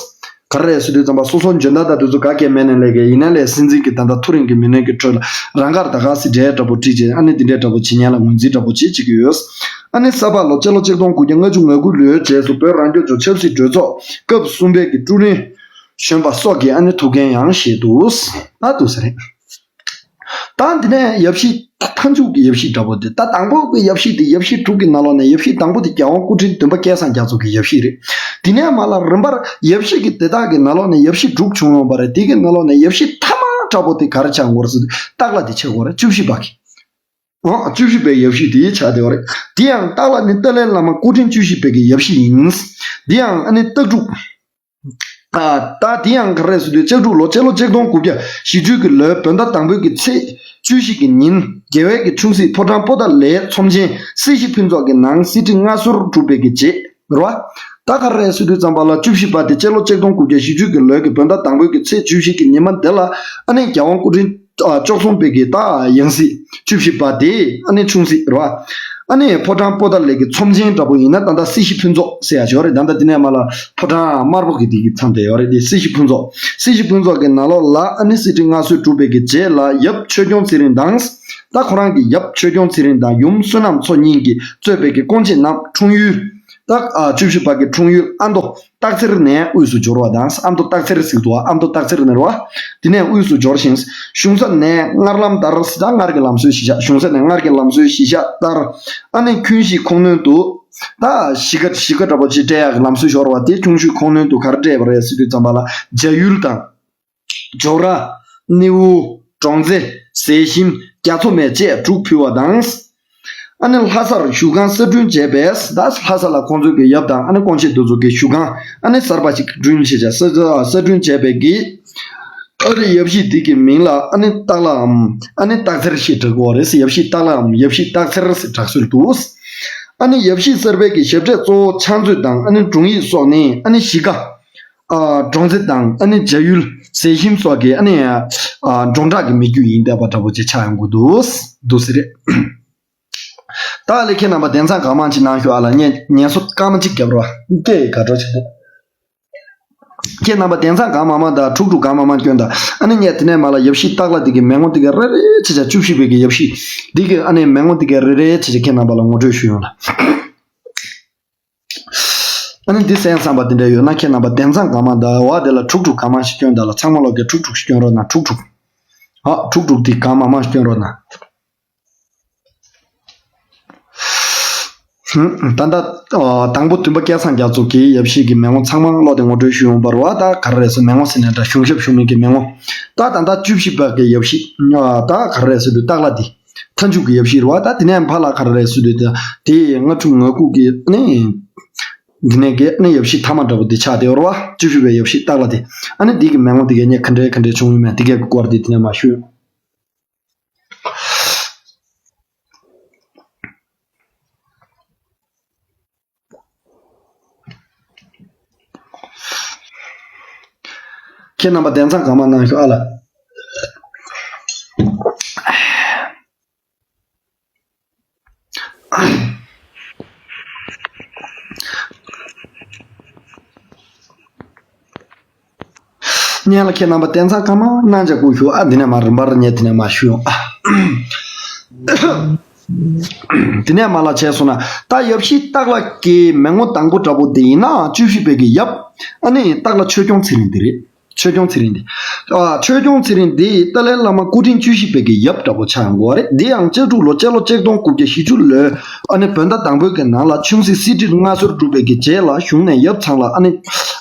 ག་རེ་རེད་ཟེར་དུས་ཙམ་པ་སོ་སོ་འཇོན་ཐང་དང་དེ་ཚོ་ག་གེ་མེད་ནའི་ལས་ཀ་ཡིན་ནའི་ལས། སྲིད་འཛིན་གྱི་ད་ལྟ་མཐོ་རིམ་གྱི་མི་སྣའི་གི་ཁྲོད་ལ་རང་དགར་ད་ག་སེ་གྲལ་འདྲ་པོ་བསྒྲིགས་བྱས་ཨ་ནི་དེ་འདྲའི་འདྲ་པོ་བྱེད་མཁན་ལ་ངོས་འཛིན་འདྲ་པོ་བྱེད་བྱེད་ཀྱི་ཡོད། ཨ་ནི་ས་ཕག་ལོ་སྤྱི་ལོ་ཆིག་སྟོང་དགུ་བརྒྱ་ལྔ་བཅུ་ང་དགུ་ལོའི་རྗེས་སུ་བོད་རང་སྐྱོང་ལྗོངས་ཆབ་སྲིད་གྲོས་ཚོགས་སྐབས་གསུམ་པའི་གི་ཀྲུའུ་རིན་གཞོན་པ་སོགས་ཀྱི་ཨ་ནི་ཐུགས་འགན་ཡང་བཞེས་འདུག། ད་འདུག་ས་རེད། ད་འདི་ནས་ཡབ་གཞིས་ད་མཐའ་མཇུག་གི་ཡབ་གཞིས་འདྲ་པོ་དེ། ད་དང་པོ་གི་ཡབ་གཞིས་དེ་ཡབ་གཞིས་དྲུག་གི་ནང་ལོགས་ནས་ཡབ་གཞིས་དང་པོ་དེ་རྒྱལ་དབང་སྐུ་ཕྲེང་བདུན་པ་སྐལ་བཟང་རྒྱ་མཚོ་གི་ཡབ་གཞིས་རེད། དེ་ནས་མར་ལ་རིམ་པར་ཡབ་གཞིས་ཀྱི་དེ་དག་གི་ནང་ལོགས་ནས་ཡབ་གཞིས་དྲུག་བྱུང་ཡོང་བ་རེད། དེ་གི་ནང་ལོགས་ནས་ཡབ་གཞིས་མཐའ་མ་འདྲ་པོ་དེ་ག་རེ་ཆགས་ཡོང་བ་རེད་ཟེར་དུས་སྟག་ལྷ་དེ་ཆགས་ཡོང་བ་རེད། བཅུ་བཞི་པ་གི། ཨོ། བཅུ་བཞི་པའི་ཡབ་གཞིས་དེ་ཆགས་བསྡད་པ་རེད། དེ་ཡང་སྟག་ལྷ་ནི་ཏཱ་ལའི་བླ་མ་སྐུ་ཕྲེང་བཅུ་བཞི་པའི་གི་ཡབ་གཞིས་ཡིན། དེ་ཡང་ཨ་ནི་སྟག་ཕྲུག་ཨ། ད་དེ་ཡང་ག་རེ་ཟེར་དུས་ལྕགས་འབྲུག་ལོ་སྤྱི་ལོ་ཆིག་སྟོང་དགུ་བརྒྱ་བཞི་བཅུ་གི་ལོའི་བོད་ཟླ་དང་པོའི་གི་ཚེས་བཅུ་བཞི་གི་ཉིན་རྒྱལ་བའི་གི་ཆུང་སྲིད་ཕོ་བྲང་པོ་ཏཱ་ལའི་ཚོམས་ཆེན་སྲིད་ཞི་ཕུན་ཚོགས་ཀྱི་ནང་གསེར་ཁྲི་མངའ་གསོལ་གྲུབ་པའི་གི་རྗེས་རེད་བ། ད་ག་རེ་ཟེར་དུས་ཙམ་པ་ལ་བཅུ་བཞི་པ་དེ་སྤྱི་ལོ་ཆིག་སྟོང་དགུ་བརྒྱ་བཞི་བཅུ་གི་ལོའི་གི་བོད་ཟླ་དང་པོའི་གི་ཚེས་བཅུ་བཞི་གི་ཉི་མ་འདི་ལ་ཨ་ནི་རྒྱལ་དབང་སྐུ་ཕྲེང་ཨ་བཅུ་གསུམ་པའི་གི་ད་ཡང་སྲིད་བཅུ་བཞི་པ་དེ་ཨ་ནི་ཆུང་སྲིད་རེད་བ། ཨ་ནི་ཕོ་བྲང་པོ་ཏཱ་ལའི་གི་ཚོམས་ཆེན་འདྲ་པོ་ཡིན་ན་ད་ལྟ་སྲིད་ཞི་ཕུན་ཚོགས་ཟེར་ཡ་ཅིག་ཡོད་རེད། ད་ལྟ་དེ་ནས་མར་ལ་ཕོ་བྲང་དམར་པོ་གི་དེ་གི་མཚམས་དེ་ཡོད་རེད། དེ་སྲིད་ཞི་ཕུན་ཚོགས། སྲིད་ཞི་ཕུན་ཚོགས་ཀྱི་ནང་ལོགས་ལ་ཨ་ནི་གསེར་ཁྲི་མངའ་གསོལ་གྲུབ་པའི་གི་རྗེས་ལ་ཡབ་ཆོས་སྐྱོང་ཚེ་རིང་དང་། ད་ཁོ་རང་གི་ཡབ་ཆོས་སྐྱོང་ཚེ་རིང་དང་ཡུམ་བསོད་ནམས་མཚོ་གཉིས་ཀྱིས་གཙོས་པའི་གི་སྐུ་མཆེད་རྣམས་འཁྲུངས་ཡུལ། ད་ཨ་བཅུ་བཞི་པ་གི་འཁྲུངས་ཡུལ་ཨ་མདོ་སྟག་འཚེར་ནས་དབུས་སུ་འབྱོར་བ་དང་། ཨ་མདོ་སྟག་འཚེར་ཟེར་འདུག་བ། ཨ་མདོ་སྟག་འཚེར་ནས་རེད་བ། དེ་ནས་དབུས་སུ་འབྱོར་ཞིང་། གཞུང་ས་ནས་སྔར་ལམ་ལྟར་ཟེར། ད་སྔར་གྱི་ལམ་སྲོལ་གཞིར་བཞག་གཞུང་ས་ནས་སྔར་གྱི་ལམ་སྲོལ་གཞིར་བཞག་ལྟར་ཨ་ནི་ཁྱུང་གཞིས་ཁོངས་སྣོན་དུ། ད་གཞིས་ཀ་གཞིས་ཀ་འདྲ་པོ་ཅིག་སྤྲད་ཡག་གི་ལམ་སྲོལ་ཤོར་བ་དེ། ཁྱུང་གཞིས་ཁོངས་སྣོན་དུ་ག་རེ་སྤྲད་པ་རེད་ཟེར་དུས་ཙམ་པ་ལ་བྱ་ཡུལ་དང་། ཇོ་ར། སྣེའུ། འབྲོང་རྩེ། ཟས་ཞིམ། རྒྱ་མཚོ་སྨད་བཅས་དྲུག་ཕུལ་བ་དང་། ཨ་ནི་ལྷ་སར་བཞུགས་ཁང་གསར་སྐྲུན་བྱས་པས། ད་ལྷ་ས་ལ་ཁོང་ཚོའི་གི་ཡབ་དང་ཨ་ནི་སྐུ་མཆེད་དེ་ཚོ་གི་བཞུགས་ཁང་ཨ་ནི་གསར་པ་ཞིག་བསྐྲུན་བྱས། བྱས་གསར་གསར་སྐྲུན་བྱས་པའི་གི་ཨ་རི་ཡབ་གཞིས་འདི་གི་མིང་ལ་ཨ་ནི་སྟག་ལྷའམ་ཨ་ནི་སྟག་འཚེར་ཞེས་གྲགས་ཀྱི་ཡོད་རེད། ཡབ་གཞིས་སྟག་ལྷའམ་ཡབ་གཞིས་སྟག་འཚེར་ཟེར་གྲགས་སྲོལ་འདུག། ཨ་ནི་ཡབ་གཞིས་གསར་པའི་གི་ཞབས་གྲས་གཙོ་བོ་ཕྱག་མཛོད་དང་ཨ་ནི་དྲུང་ཡིག་སོགས་ནི་ཨ་ནི་གཞིས་ཀ་ཨ་འབྲོང་རྩེ་དང་ཨ་ནི་བྱ་ཡུལ། ཟས་ཞིམ་སོགས་ཀྱི་ཨ་ནི་ཨ་འབྲོང་བྲག་གི་མི་རྒྱུད་ཡིན་བསྡད་པ་འདྲ་པོ་ཅིག་ཆགས་ཡོང་གི་འདུག། འདུག་ཟེར་རེད། ད་ལས་ཁྱེད་རྣམ་པ་དེང་སང་གང་མང་ཅིག་གནང་ཤོག་ཨ་ལ། ངས་ངལ་གསོ་སྐར་མ་གཅིག་བརྒྱབ་རོགས། སྐད་དགའ་སྤྲོ་བྱེད་དོ། ཁྱེད་རྣམ་པ་དེང་སང་གང་མང་མང་དང་དྲུག་དྲུག་གང་མང་མང་སྐྱོན་དང་། ཨ་ནི་ངས་དེ་ནས་མར་ལ་ཡབ་གཞིས་སྟག་ལྷ་འདི་གི་མི་ངོ་འདི་ག་རེ་རེ་བྱས་བྱས། བཅུ་བཞི་པའི་གི་ཡབ་གཞིས་འདི་གི་ཨ་ནི་མི་ངོ་འདི་ག་རེ་རེ་བྱས་བྱས་ཁྱེད་རྣམ་པ་ལ་ངོ་སྤྲོད་ཞུ་ཡོང་ལ། ཨ་ནི་འདི་གསན་བསམ་པ་འདི་འདྲ་ཡོད་ན་ཁྱེད་རྣམ་པ་དེང་སང་གང་མང་དང་བ་དེ་ལ་དྲུག་དྲུག་གང་མང་ཞིག་སྐྱོན་དང་ལ། ཚང་མ་ལོག་གི་དྲུག་དྲུག་ཞིག་སྐྱོན་རོགས་གནང་། དྲུག་དྲུག་ཨ་དྲུག་དྲུག་འདི་གང་མང་མང་ཞིག་སྐྱོན་རོགས་གནང་། ཧུམ། ད་ལྟ་ཨ་དང་པོ་བདུན་པ་སྐལ་བཟང་རྒྱ་མཚོ་གི་ཡབ་གཞིས་ཀྱི་མི་ངོ་ཚང་མ་ལོག་སྟེ་ངོ་སྤྲོད་ཞུ་ཡོང་བར་བ། ད་ག་རེ་རེད་ཟེར་མི་ངོ་ཟེར་ནས་འདྲ། གཞུང་ཞབས་ཞུ་མི་གི་མི་ངོ། ད་ད་ལྟ་བཅུ་བཞི་པ་གི་ཡབ་གཞིས་ཨ་ད་ག་རེ་རེད་ཟེར་དུས་སྟག་ལྷ་འདི་མཐའ་མཇུག་གི་ཡབ་གཞིས་རེད་བ། ད་དེ་ནས་ཕར་ལ་ག་རེ་རེད་ཟེར་དུས་ད་དེ་ལྔ་དྲུག་ང་དགུ་གི་ནི་འདི་ནས་གི་ནི་ཡབ་གཞིས་མཐའ་མ་འདྲ་པོ་འདི་ཆགས་བསྡད་ཡོད་རེད་བ། བཅུ་བཞི་པའི་ཡབ་གཞིས་སྟག་ལྷ་འདི། ཨ་ནི་འདི་གི་མི་ངོ་འདི་གས་ནས་ག་འདྲའི་ག་འདྲའི་བྱུང་ཡོད་མེད་འདི་གས་ཀྱི་སྐོར་འདི་དེ་ནས་མར་ཞུ། ཁྱེད་རྣམ་པ་དེང་སང་གང་མང་གནང་ཤོག་ཨ་ལ། སྙན་ལ་ཁྱེད་རྣམ་པ་དེང་སང་གང་མང་གནང་བྱ་སྐུ་ཞུ་ཨ། འདི་ནས་མར་རིམ་པར་ངས་དེ་ནས་མར་ཞུ་ཡོང་ཨ། དེ་ནས་མར་ལ་བྱས་སོང་ན་ད་ཡབ་གཞིས་སྟག་ལྷ་གི་མི་ངོ་དང་པོ་འདྲ་པོ་དེ་ཡིན་ན་བཅུ་བཞི་པའི་གི་ཡབ་ཨ་ནི་སྟག་ལྷ་ཆོས་སྐྱོང་ཚེ་རིང་འདི་རེད། ཆོས་སྐྱོང་ཚེ་རིང་འདི། ཨ། ཆོས་སྐྱོང་ཚེ་རིང་འདི་ཏཱ་ལའི་བླ་མ་སྐུ་ཕྲེང་བཅུ་བཞི་པའི་གི་ཡབ་འདྲ་པོ་ཆགས་ཡོང་གི་ཡོད་རེད། འདི་ཡང་ལྕགས་འབྲུག་ལོ་སྤྱི་ལོ་ཆིག་སྟོང་དགུ་བརྒྱ་བཞི་བཅུ་ལོའི་ཨ་ནི་བོད་ཟླ་དང་པོའི་གི་ནང་ལ་ཆུང་སྲིད་གསེར་ཁྲིར་མངའ་གསོལ་གྲུབ་པའི་གི་རྗེས་ལ་གཞུང་ནས་ཡབ་ཚང་ལ་ཨ་ནི།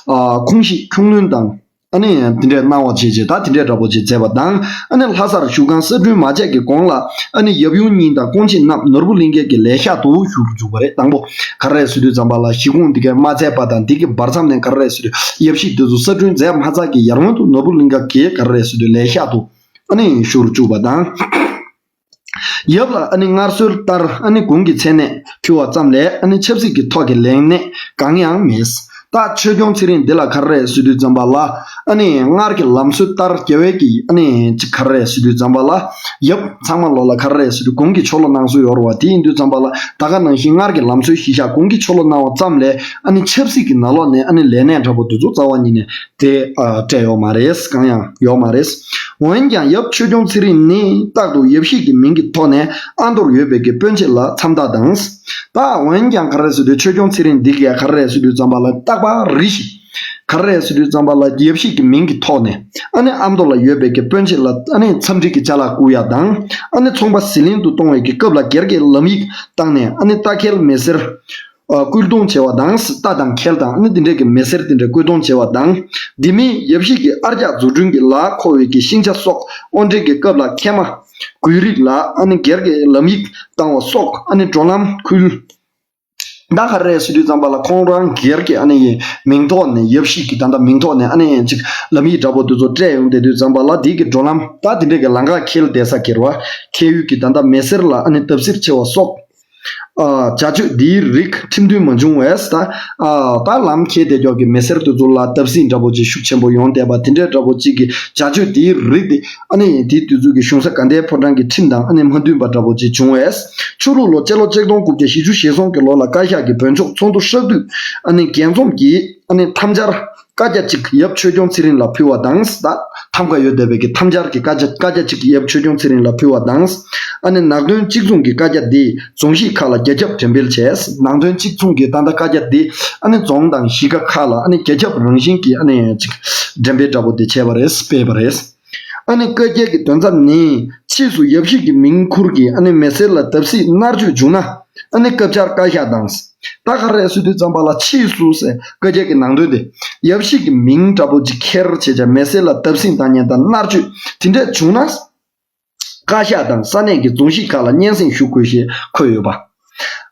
ཨ། ཁུངས་ཤིག་ཁུངས་ལུང་དང་། ཨ་ནི་འདི་འདྲའི་གནང་བ་བྱས་རྗེས་ད་འདི་འདྲའི་འདྲ་པོ་ཅིག་མཛད་པ་དང་། ཨ་ནི་ལྷ་སར་བཞུགས་ཁང་གསར་སྐྲུན་མ་བྱས་ཀྱི་གོང་ལ་ཨ་ནི་ཡབ་ཡུམ་གཉིས་དང་སྐུ་མཆེད་རྣམས་ནོར་བུ་གླིང་གའི་གི་ལས་ཤག་ཏུ་བཞུགས་འཇུག་པ་རེད། དང་པོ་ག་རེ་རེད་ཟེར་དུས་ཙམ་པ་ལ་གཞིས་ཁོངས་འདི་གའི་མ་མཛད་པ་དང་འདི་གི་བར་མཚམས་ནས་ག་རེ་རེད་ཟེར་དུས་ཡབ་གཞིས་འདི་ཚོ་གསར་སྐྲུན་མཛད་མ་ཚར་གི་ཡར་སྔོན་དུ་ནོར་བུ་གླིང་ག་གི་ག་རེ་རེད་ཟེར་དུས་ལས་ཤག་ཏུ་ཨ་ནི་བཞུགས་འཇུག་པ་དང་། ཡབ་ལ་ཨ་ནི་མངའ་གསོལ་ལྟར་ཨ་ནི་གུང་གི་མཚན་གནས་ཕུལ་བ་ཙམ་ལས་ཨ་ནི་ཆབ་སྲིད་ཀྱི་ཐོག་གི་ལས་གནས་གང་ཡང་མེད། ད་ཆོས་སྐྱོང་ཚེ་རིང་འདི་ལ་ག་རེ་རེད་ཟེར་དུས་ཙམ་པ་ལ་ཨ་ནི་སྔར་གྱི་ལམ་སྲོལ་ལྟར་རྒྱལ་བའི་གི་ཨ་ནི་ཅིག་ག་རེ་རེད་ཟེར་དུས་ཙམ་པ་ལ་ཡབ་ཚང་མ་ལོ་ལ་ག་རེ་རེད་ཟེར་དུས་གུང་གི་ཆོ་ལོ་གནང་སྲོལ་ཡོད་རེད་བ། དེ་ཡིན་དུས་ཙམ་པ་ལ་ད་ག་ནང་བཞིན་སྔར་གྱི་ལམ་སྲོལ་གཞིར་བཞག་གུང་གི་ཆོ་ལོ་གནང་བ་ཙམ་ལས་ཨ་ནི་ཆབ་སྲིད་ཀྱི་ནང་ལོགས་ནས་ཨ་ནི་ལས་གནས་འདྲ་པོ་འདི་ཚོ་རྩ་བ་ཉིད་ནས་དེ་ཨ་སྤྲད་ཡོད་མ་རེད། གང་ཡང་ཡོད་མ་རེད། འོན་ཀྱང་ཡབ་ཆོས་སྐྱོང་ཚེ་རིང་ནི་རྟག་ཏུ་ཡབ་གཞིས་ཀྱི་མིང་གི་ཐོག་ནས་ཨ་མདོར་ཡོད་པའི་གི་སྤུན་མཆེད་ལ་མཚམས་བདག་དང་། ད་འོན་ཀྱང་ག་རེ་ཟེར་དུས་ཆོས་སྐྱོང་ཚེ་རིང་འདི་གས་ག་རེ་ཟེར་དུས་ཙམ་པ་ལ་རྟག་པར་རེ་ཞིག་ག་རེ་ཟེར་དུས་ཙམ་པ་ལ་ཡབ་གཞིས་ཀྱི་མིང་གི་ཐོག་ནས་ཨ་ནི་ཨ་མདོ་ལ་ཡོད་པའི་གི་སྤུན་མཆེད་ལ་ཨ་ནི་འཚམས་འདྲི་གི་ཅ་ལག་བསྐུར་ཡ་དང་ཨ་ནི་ཚོང་པ་ཟི་ལིང་དུ་གཏོང་བའི་གི་སྐབས་ལ་སྒེར་གྱི་ལམ་ཡིག་བཏང་ནས་ཨ་ནི་རྟ་ཁལ་མི་སེར། ཨ། སྐུལ་གཏོང་བྱས་པ་དང་། རྟ་དང་ཁལ་དང་ཨ་ནི་འདི་འདྲའི་གི་མི་སེར་འདི་འདྲའི་སྐུལ་གཏོང་བྱས་པ་དང་། འདི་མིན་ཡབ་གཞིས་ཀྱི་ཨར་རྒྱག་འཛུགས་སྐྲུན་གྱི་ལ་མཁོ་བའི་གི་ཤིང་ཆ་སོགས་དབོར་འདྲེན་གྱི་སྐབས་ལ་ཁལ་མ་དགོས་རིགས་ལ་ཨ་ནི་སྒེར་གྱི་ལམ་ཡིག་བཏང་བ་སོགས་ཨ་ནི་འགྲོ་ལམ་ཁུལ། ད་ག་རེ་ཟེར་དུས་ཙམ་པ་ལ་ཁོང་རང་སྒེར་གྱི་ཨ་ནི་མིང་ཐོག་ནས་ཡབ་གཞིས་ཀྱི་ད་ལྟ་མིང་ཐོག་ནས་ཨ་ནི་ཅིག་ལམ་ཡིག་འདྲ་པོ་འདི་ཚོ་སྤྲད་ཡོང་བསྡད་དུས་ཙམ་པ་ལ་འདི་གི་འགྲོ་ལམ་ད་འདི་འདྲའི་གི་ལམ་ཁ་ཁེལ་བསྡད་ས་ཁེལ་བ་ཁེལ་ཡུལ་གྱི་ད་ལྟ་མི་སེར་ལ་ཨ་ནི་བརྡབ་གསིག་ཆེ་བ་སོགས། ཨ། བྱ་སྤྱོད་འདིའི་རིགས་ཁྲིམས་མཐུན་མ་བྱུང་བས། ད། ཨ། ད་ལམ་ཁེལ་བསྡད་ཀྱོག་གི་མི་སེར་དེ་ཚོ་ལ་བརྡབ་གསིག་འདྲ་པོ་ཅིག་ཤུགས་ཆེན་པོ་ཡོང་བསྡད་པ་དེ་འདྲའི་འདྲ་པོ་ཅིག་གི་བྱ་སྤྱོད་འདིའི་རིགས་དེ་ཨ་ནི་དེའི་དུས་ཚོད་ཀྱི་གཞུང་ས་དགའ་ལྡན་ཕོ་བྲང་གི་ཁྲིམས་དང་ཨ་ནི་མ་མཐུན་པ་འདྲ་པོ་ཅིག་བྱུང་བས། ཆུ་ལུག་ལོ་སྤྱི་ལོ་ཆིག་སྟོང་དགུ་བརྒྱ་བཞི་བཅུ་ཞེ་གསུམ་གྱི་ལོ་ལ་བཀའ་ཤག་གིས་བོད་ལྗོངས་ཚོགས་འདུ་ཧྲག་དུས་ཨ་ནི་རྒྱས་འཛོམས་ཀྱིས་ཨ་ནི་ཐམ་སྦྱར། བཀའ་རྒྱ་གཅིག་ཡབ་ཆོས་སྐྱོང་ཚེ་རིང་ལ་ཕུལ་བ་དང་། ད་ཐམ་ག་ཡོད་བསྡད་པའི་གི་ཐམ་སྦྱར་གྱི་བཀའ་རྒྱ་བཀའ་རྒྱ་གཅིག་ཡབ་ཆོས་སྐྱོང་ཚེ་རིང་ལ་ཕུལ་བ་དང་། ཨ་ནི་ནང་དོན་གཅིག་མཚུངས་ཀྱི་བཀའ་རྒྱ་འདི་རྫོང་གཞིས་ཁག་ལ་རྒྱ་ཁྱབ་འགྲེམས་སྤེལ་བྱས། ནང་དོན་གཅིག་མཚུངས་ཀྱི་ད་ལྟ་བཀའ་རྒྱ་འདི་ཨ་ནི་རྫོང་དང་གཞིས་ཀ་ཁག་ལ་ཨ་ནི་རྒྱ་ཁྱབ་རང་བཞིན་གྱི་ཨ་ནི་ཅིག་འགྲེམས་སྤེལ་འདྲ་པོ་དེ་བྱས་པ་རེད། སྤེལ་བ་རེད། ཨ་ནི་བཀའ་རྒྱ་གི་དོན་རྩ་ནི་ཕྱིས་སུ་ཡབ་གཞིས་ཀྱི་མིང་ཁུར་གྱིས་ཨ་ནི་མི་སེར་ལ་བརྡབ་གསིག་མནར་གཅོད་བྱུང་ན་ཨ་ནི་སྐབས་འཆར་བཀའ་ཤག་དང་། ད་ག་རེ་ཟེར་དུས་ཙམ་པ་ལ་ཕྱིས་སུ་ཟེར་བཀའ་རྒྱ་གི་ནང་དོན་དེ་ཡབ་གཞིས་ཀྱི་མིང་འདྲ་པོ་ཅིག་ཁྱེར་བྱས་ཀྱང་མི་སེར་ལ་བརྡབ་གསིག་བཏང་མཁན་དང་མནར་གཅོད་དེ་འདྲས་བྱུང་ན། བཀའ་ཤག་དང་ས་གནས་ཀྱི་རྫོང་གཞིས་ཁག་ལ་སྙན་སེང་ཞུ་དགོས་ཞེས་འཁོད་ཡོད་པ།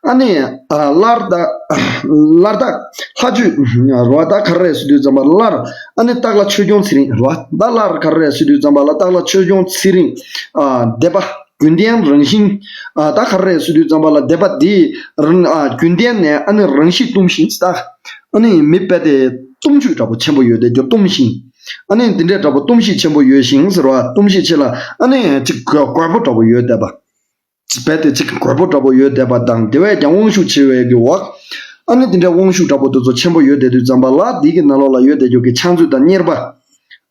ཨ་ནི། ཨ། སླར་ད། སླར་ད། ལྷ་ཆོས། རོ་ད་ག་རེ་ཟེར་དུས་ཙམ་པ་སླར། ཨ་ནི་སྟག་ལྷ་ཆོས་སྐྱོང་ཚེ་རིང་རོ་ད་སླར་ག་རེ་ཟེར་དུས་ཙམ་པ་ལ་སྟག་ལྷ་ཆོས་སྐྱོང་ཚེ་རིང་། ཨ། སྡེ་པ་རྒྱུན་ལྡན་རང་བཞིན། ཨ། ད་ག་རེ་ཟེར་དུས་ཙམ་པ་ལ་སྡེ་པ་འདི་རང་། ཨ། རྒྱུན་ལྡན་ནས་ཨ་ནི་རང་གཤིས་གཏུམ་ཞིང་། ད་ཨ་ནི་མི་དཔེ་དེ་གཏུམ་ཆོས་འདྲ་པོ་ཆེན་པོ་ཡོད་དེ་རྒྱུ་གཏུམ་ཞིང་། ཨ་ནི་འདི་འདྲའི་འདྲ་པོ་གཏུམ་གཤིས་ཆེན་པོ་ཡོད་ཞིང་ཟེར་བ། གཏུམ་གཤིས་ཆེ་ལ་ཨ་ནི་ཅིག་རྒོད་པོ་འདྲ་པོ་ཡོད་བསྡད་པ། རྦད་དེ་ཅིག་རྒོད་པོ་འདྲ་པོ་ཡོད་བསྡད་པ་དང་། དེ་བས་ཀྱང་དབང་ཤུགས་ཆེ་བའི་གི་འོག་ཨ་ནི་དེ་འདྲའི་དབང་ཤུགས་འདྲ་པོ་དེ་ཚོ་ཆེན་པོ་ཡོད་བསྡད་དུས་ཙམ་པ་ལ་འདི་གི་ནང་ལོགས་ལ་ཡོད་བསྡད་རྒྱུ་གི་ཕྱག་མཛོད་དང་གཉེར་པ།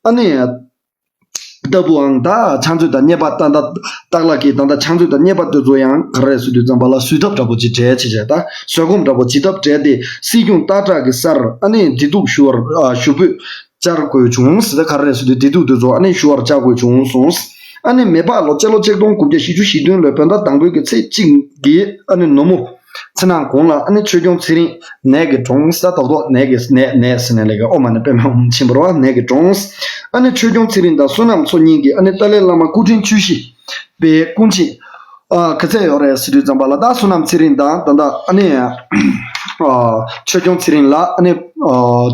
ཨ་ནི་ལྟ་བུའང་ད་ཕྱག་མཛོད་དང་གཉེར་པ་ད་ད་སྟག་ལྷ་གི་ད་ད་ཕྱག་མཛོད་དང་གཉེར་པ་དེ་ཚོ་ཡང་ག་རེ་ཟེར་དུས་ཙམ་པ་ལ་བཟོད་ཐབས་འདྲ་པོ་ཅིག་བྲལ་བྱས་བྱས། ད་བཟོད་སྒོམ་འདྲ་པོ་ཅིག་བཏབ་བྲལ་ཏེ་སྲིད་སྐྱོང་སྟག་བྲག་གི་སར་ཨ་ནི་བདེ་སྡུག་ཞུ་བར་ཞུ་འབོད་བཅར་དགོས་བྱུང་ཟེར། ད་ག་རེ་ཟེར་དུས་བདེ་སྡུག་དེ་ཚོ་ཨ་ནི་ཞུ་བར་བཅར་དགོས་བྱུང་གསུངས། ཨ་ནི་མེ་ཕག་ལོ་སྤྱི་ལོ་ཆིག་སྟོང་དགུ་བརྒྱ་བཞི་བཅུ་ཞེ་བདུན་ལོའི་བོད་ཟླ་དང་པོའི་གི་ཚེས་གཅིག་གི་ཨ་ནི་ནུབ་མོ་ཚེ་ནང་གུང་ལ་ཨ་ནི་ཆོས་སྐྱོང་ཚེ་རིང་ནད་ཀྱིས་གྲོངས། ད་རྡོག་རྡོག་ནད་ཀྱིས་ནད་ནད་ཟེར་ནས་ལས་ཀ་ཨོཾ་མ་ཎི་པདྨེ་ཧཱུྃ་ཕྱིན་པ་རེད་བ། ནད་ཀྱིས་གྲོངས། ཨ་ནི་ཆོས་སྐྱོང་ཚེ་རིང་དང་བསོད་ནམས་མཚོ་གཉིས་ཀྱིས་ཨ་ནི་ཏཱ་ལའི་བླ་མ་སྐུ་ཕྲེང་བཅུ་བཞི་པའི་སྐུ་མཆེད། ཨ། ག་ཚད་ཡོད་རེད་ཟེར་དུས་ཙམ་པ་ལ་ད་བསོད་ནམས་ཚེ་རིང་དང་ད་ལྟ་ཨ་ནི། ཨ། ཆོས་སྐྱོང་ཚེ་རིང་ལ་ཨ་ནི། ཨ།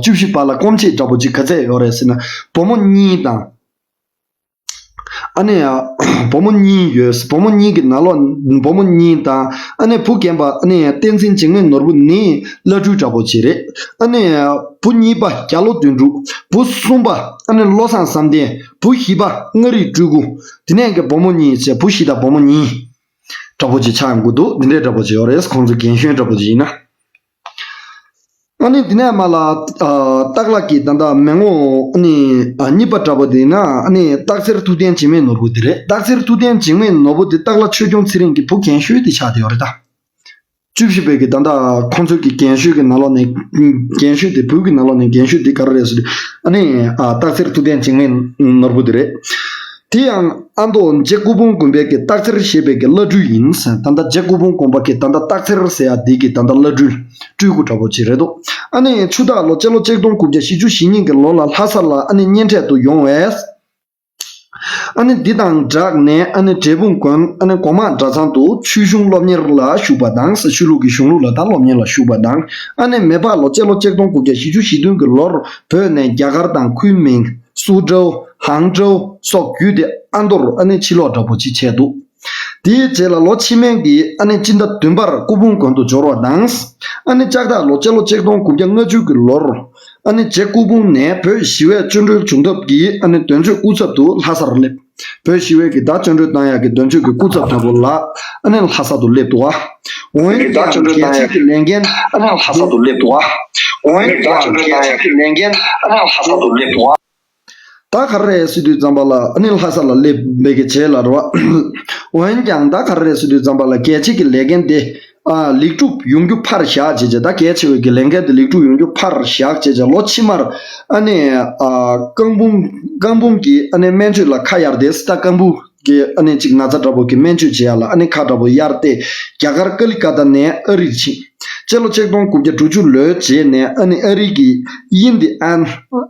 བཅུ་བཞི་པ་ལ་སྐུ་མཆེད་འདྲ་པོ་ཅིག་ག་ཚད་ཡོད་རེད་ཟེར་ན་བུ་མོ་གཉིས་དང་། ཨ་ནི། བུ་མོ་གཉིས་ཡོད། བུ་མོ་གཉིས་ཀྱི་ནང་ལོགས་བུ་མོ་གཉིས་དང་ཨ་ནི་བུ་རྒན་པ་ཨ་ནི་བསྟན་འཛིན་འཇིགས་མེད་ནོར་བུ་ནི་བླ་སྤྲུལ་འདྲ་པོ་ཅིག་རེད། ཨ་ནི་བུ་གཉིས་པ་རྒྱ་ལོ་དོན་གྲུབ། བུ་གསུམ་པ་ཨ་ནི་བློ་བཟང་བསམ་གཏན། བུ་བཞི་པ་མངའ་རིས་སྤྲུལ་སྐུ། དེ་ནས་ཀྱི་བུ་མོ་གཉིས་བྱས་བུ་བཞི་དང་བུ་མོ་གཉིས་འདྲ་པོ་ཅིག་ཆགས་ཡོང་གི་འདུག་འདི་འདྲའི་འདྲ་པོ་ཅིག་ཡོད་རེད། ཁོང་ཚོ་རྒན་གཞོན་འདྲ་པོ་ཅིག་ཡིན་ན། ཨ་ནི་དེ་ནས་མར་ལ། ཨ། སྟག་ལྷ་གི་ད་ལྟ་མི་ངོ་ཨ་ནི། ཨ། གཉིས་པ་འདྲ་པོ་དེ་ཡིན་ན་ཨ་ནི་སྟག་འཚེར་ཐུབ་བསྟན་འཇིགས་མེད་ནོར་བུ་དེ་རེད། སྟག་འཚེར་ཐུབ་བསྟན་འཇིགས་མེད་ནོར་བུ་དེ་སྟག་ལྷ་ཆོས་སྐྱོང་ཚེ་རིང་གི་བུ་རྒན་ཤོས་དེ་ཆགས་བསྡད་ཡོད་རེད་ད། བཅུ་བཞི་པའི་གི་ད་ལྟ་ཁོང་ཚོའི་གི་རྒན་ཤོས་ཀྱི་ནང་ལོགས་ནས། རྒན་ཤོས་དེ་བོད་ཀྱི་ནང་ལོགས་ནས་རྒན་ཤོས་དེ་ག་རེ་རེད་ཟེར་དུས། ཨ་ནི་ཨ་སྟག་འཚེར་ཐུབ་བསྟན་འཇིགས་མེད་ནོར་བུ་དེ་རེད། དེ་ཡང་ཨ་མདོ་རྗེ་སྐུ་འབུམ་དགོན་པའི་གི་སྟག་འཚེར་ཞེས་པའི་གི་བླ་སྤྲུལ་ཡིན་ཟེར། ད་ལྟ་རྗེ་སྐུ་འབུམ་དགོན་པ་གི་ད་ལྟ་སྟག་འཚེར་ཟེར་ཡ་དེ་གི་ད་ལྟ་བླ་སྤྲུལ་སྤྲུལ་སྐུ་འདྲ་པོ་ཅིག་རེད་འདུག་ཨ་ནི་ཆུ་སྟག་ལོ་སྤྱི་ལོ་ཆིག་སྟོང་དགུ་བརྒྱ་བཞི་བཅུ་ཞེ་གཉིས་ཀྱི་ལོ་ལ་ལྷ་ས་ལ་ཨ་ནི་གཉེན་འཕྲད་དུ་ཡོང་བས། ཨ་ནི་འདི་དང་སྦྲགས་ནས་ཨ་ནི་འབྲས་སྤུངས་དགོན་ཨ་ནི་སྒོ་མང་གྲྭ་ཚང་དུ་ཆོས་གཞུང་སློབ་གཉེར་ལ་ཞུགས་པ་དང་། ཆོས་ལུགས་ཀྱི་གཞུང་ལུགས་ལ་ད་སློབ་གཉེར་ལ་ཞུགས་པ་དང་། ཨ་ནི་མེ་ཕག་ལོ་སྤྱི་ལོ་ཆིག་སྟོང་དགུ་བརྒྱ་བཞི་བཅུ་ཞེ་བདུན་གྱི་ལོར་བོད་ནས་རྒྱ་གར་དང་ཁུན་མིང་། སུའུ་ཀྲོའུ། ཧང་ཀྲོའུ་སོགས་བརྒྱུད་དེ་ཨ་མདོར་ཨ་ནི་ཕྱིར་ལོག་འདྲ་པོ་ཅིག་བྱས་འདུག་དེའི་རྗེས་ལ་ལོ་ཕྱི་མའི་གི་ཨ་ནི་སྤྱི་ཟླ་བདུན་པར་སྐུ་འབུམ་དགོན་དུ་འབྱོར་བ་དང་། ཨ་ནི་ལྕགས་སྟག་ལོ་སྤྱི་ལོ་ཆིག་སྟོང་དགུ་བརྒྱ་ལྔ་བཅུ་གི་ལོར་ཨ་ནི་རྗེ་སྐུ་འབུམ་ནས་བོད་ཞི་བའི་བཅིངས་འགྲོལ་བྱུང་ཐབས་ཀྱི་ཨ་ནི་དོན་གཅོད་སྐུ་ཚབ་ཏུ་ལྷ་སར་སླེབས། བོད་ཞི་བའི་གི་ད་བཅིངས་འགྲོལ་བཏང་ཡག་གི་དོན་གཅོད་ཀྱི་སྐུ་ཚབ་འདྲ་པོ་ལ་ཨ་ནི་ལྷ་ས་དུ་སླེབས་འདུག་བ། འོན་ཀྱང་རྒྱལ་སྤྱི་གི་ལས་འགན་ཨ་ནི་ལྷ་ས་དུ་སླེབས་འདུག་བ། འོན་ཀྱང་རྒྱལ་སྤྱི་གི་ལས་འགན་ཨ་ནི་ལྷ་ས་དུ་སླེབས་འདུག་བ། ད་ག་རེ་རེད་ཟེར་དུས་ཙམ་པ་ལ་ཨ་ནི་ལྷ་ས་ལ་སླེབས་པའི་གི་རྗེས་ལ་རེད་བ། འོན་ཀྱང་ད་ག་རེ་རེད་ཟེར་དུས་ཙམ་པ་ལ་གལ་ཆེ་གི་ལས་འགན་དེ་ཨ་ལེགས་གྲུབ་ཡོང་རྒྱུ་ཕར་བཞག་བྱས་བྱས། ད་གལ་ཆེ་བའི་གི་ལས་འགན་དེ་ལེགས་གྲུབ་ཡོང་རྒྱུ་ཕར་བཞག་བྱས་བྱས། ལོ་ཕྱི་མར་ཨ་ནི་ཨ་རྐང་འབུམ་རྐང་འབུམ་གྱི་ཨ་ནི་སྨན་བཅོས་ལ་ཁ་གཡར་ཏེ། ད་རྐང་འབུམ་གྱི་ཨ་ནི་གཅིག་ན་ཚ་འདྲ་པོ་གི་སྨན་བཅོས་བྱེད་ཡ་ལ་ཨ་ནི་ཁ་འདྲ་པོ་གཡར་ཏེ། རྒྱ་གར་ཀ་ལི་ཀ་ཏ་ནས་ཨ་རིར་ཕྱིན། སྤྱི་ལོ་ཆིག་སྟོང་དགུ་བརྒྱ་དྲུག་ཅུ་ལོའི་རྗེས་ནས་ཨ་ནི་ཨ་རི་གི་ཨིན་དི་ཨན་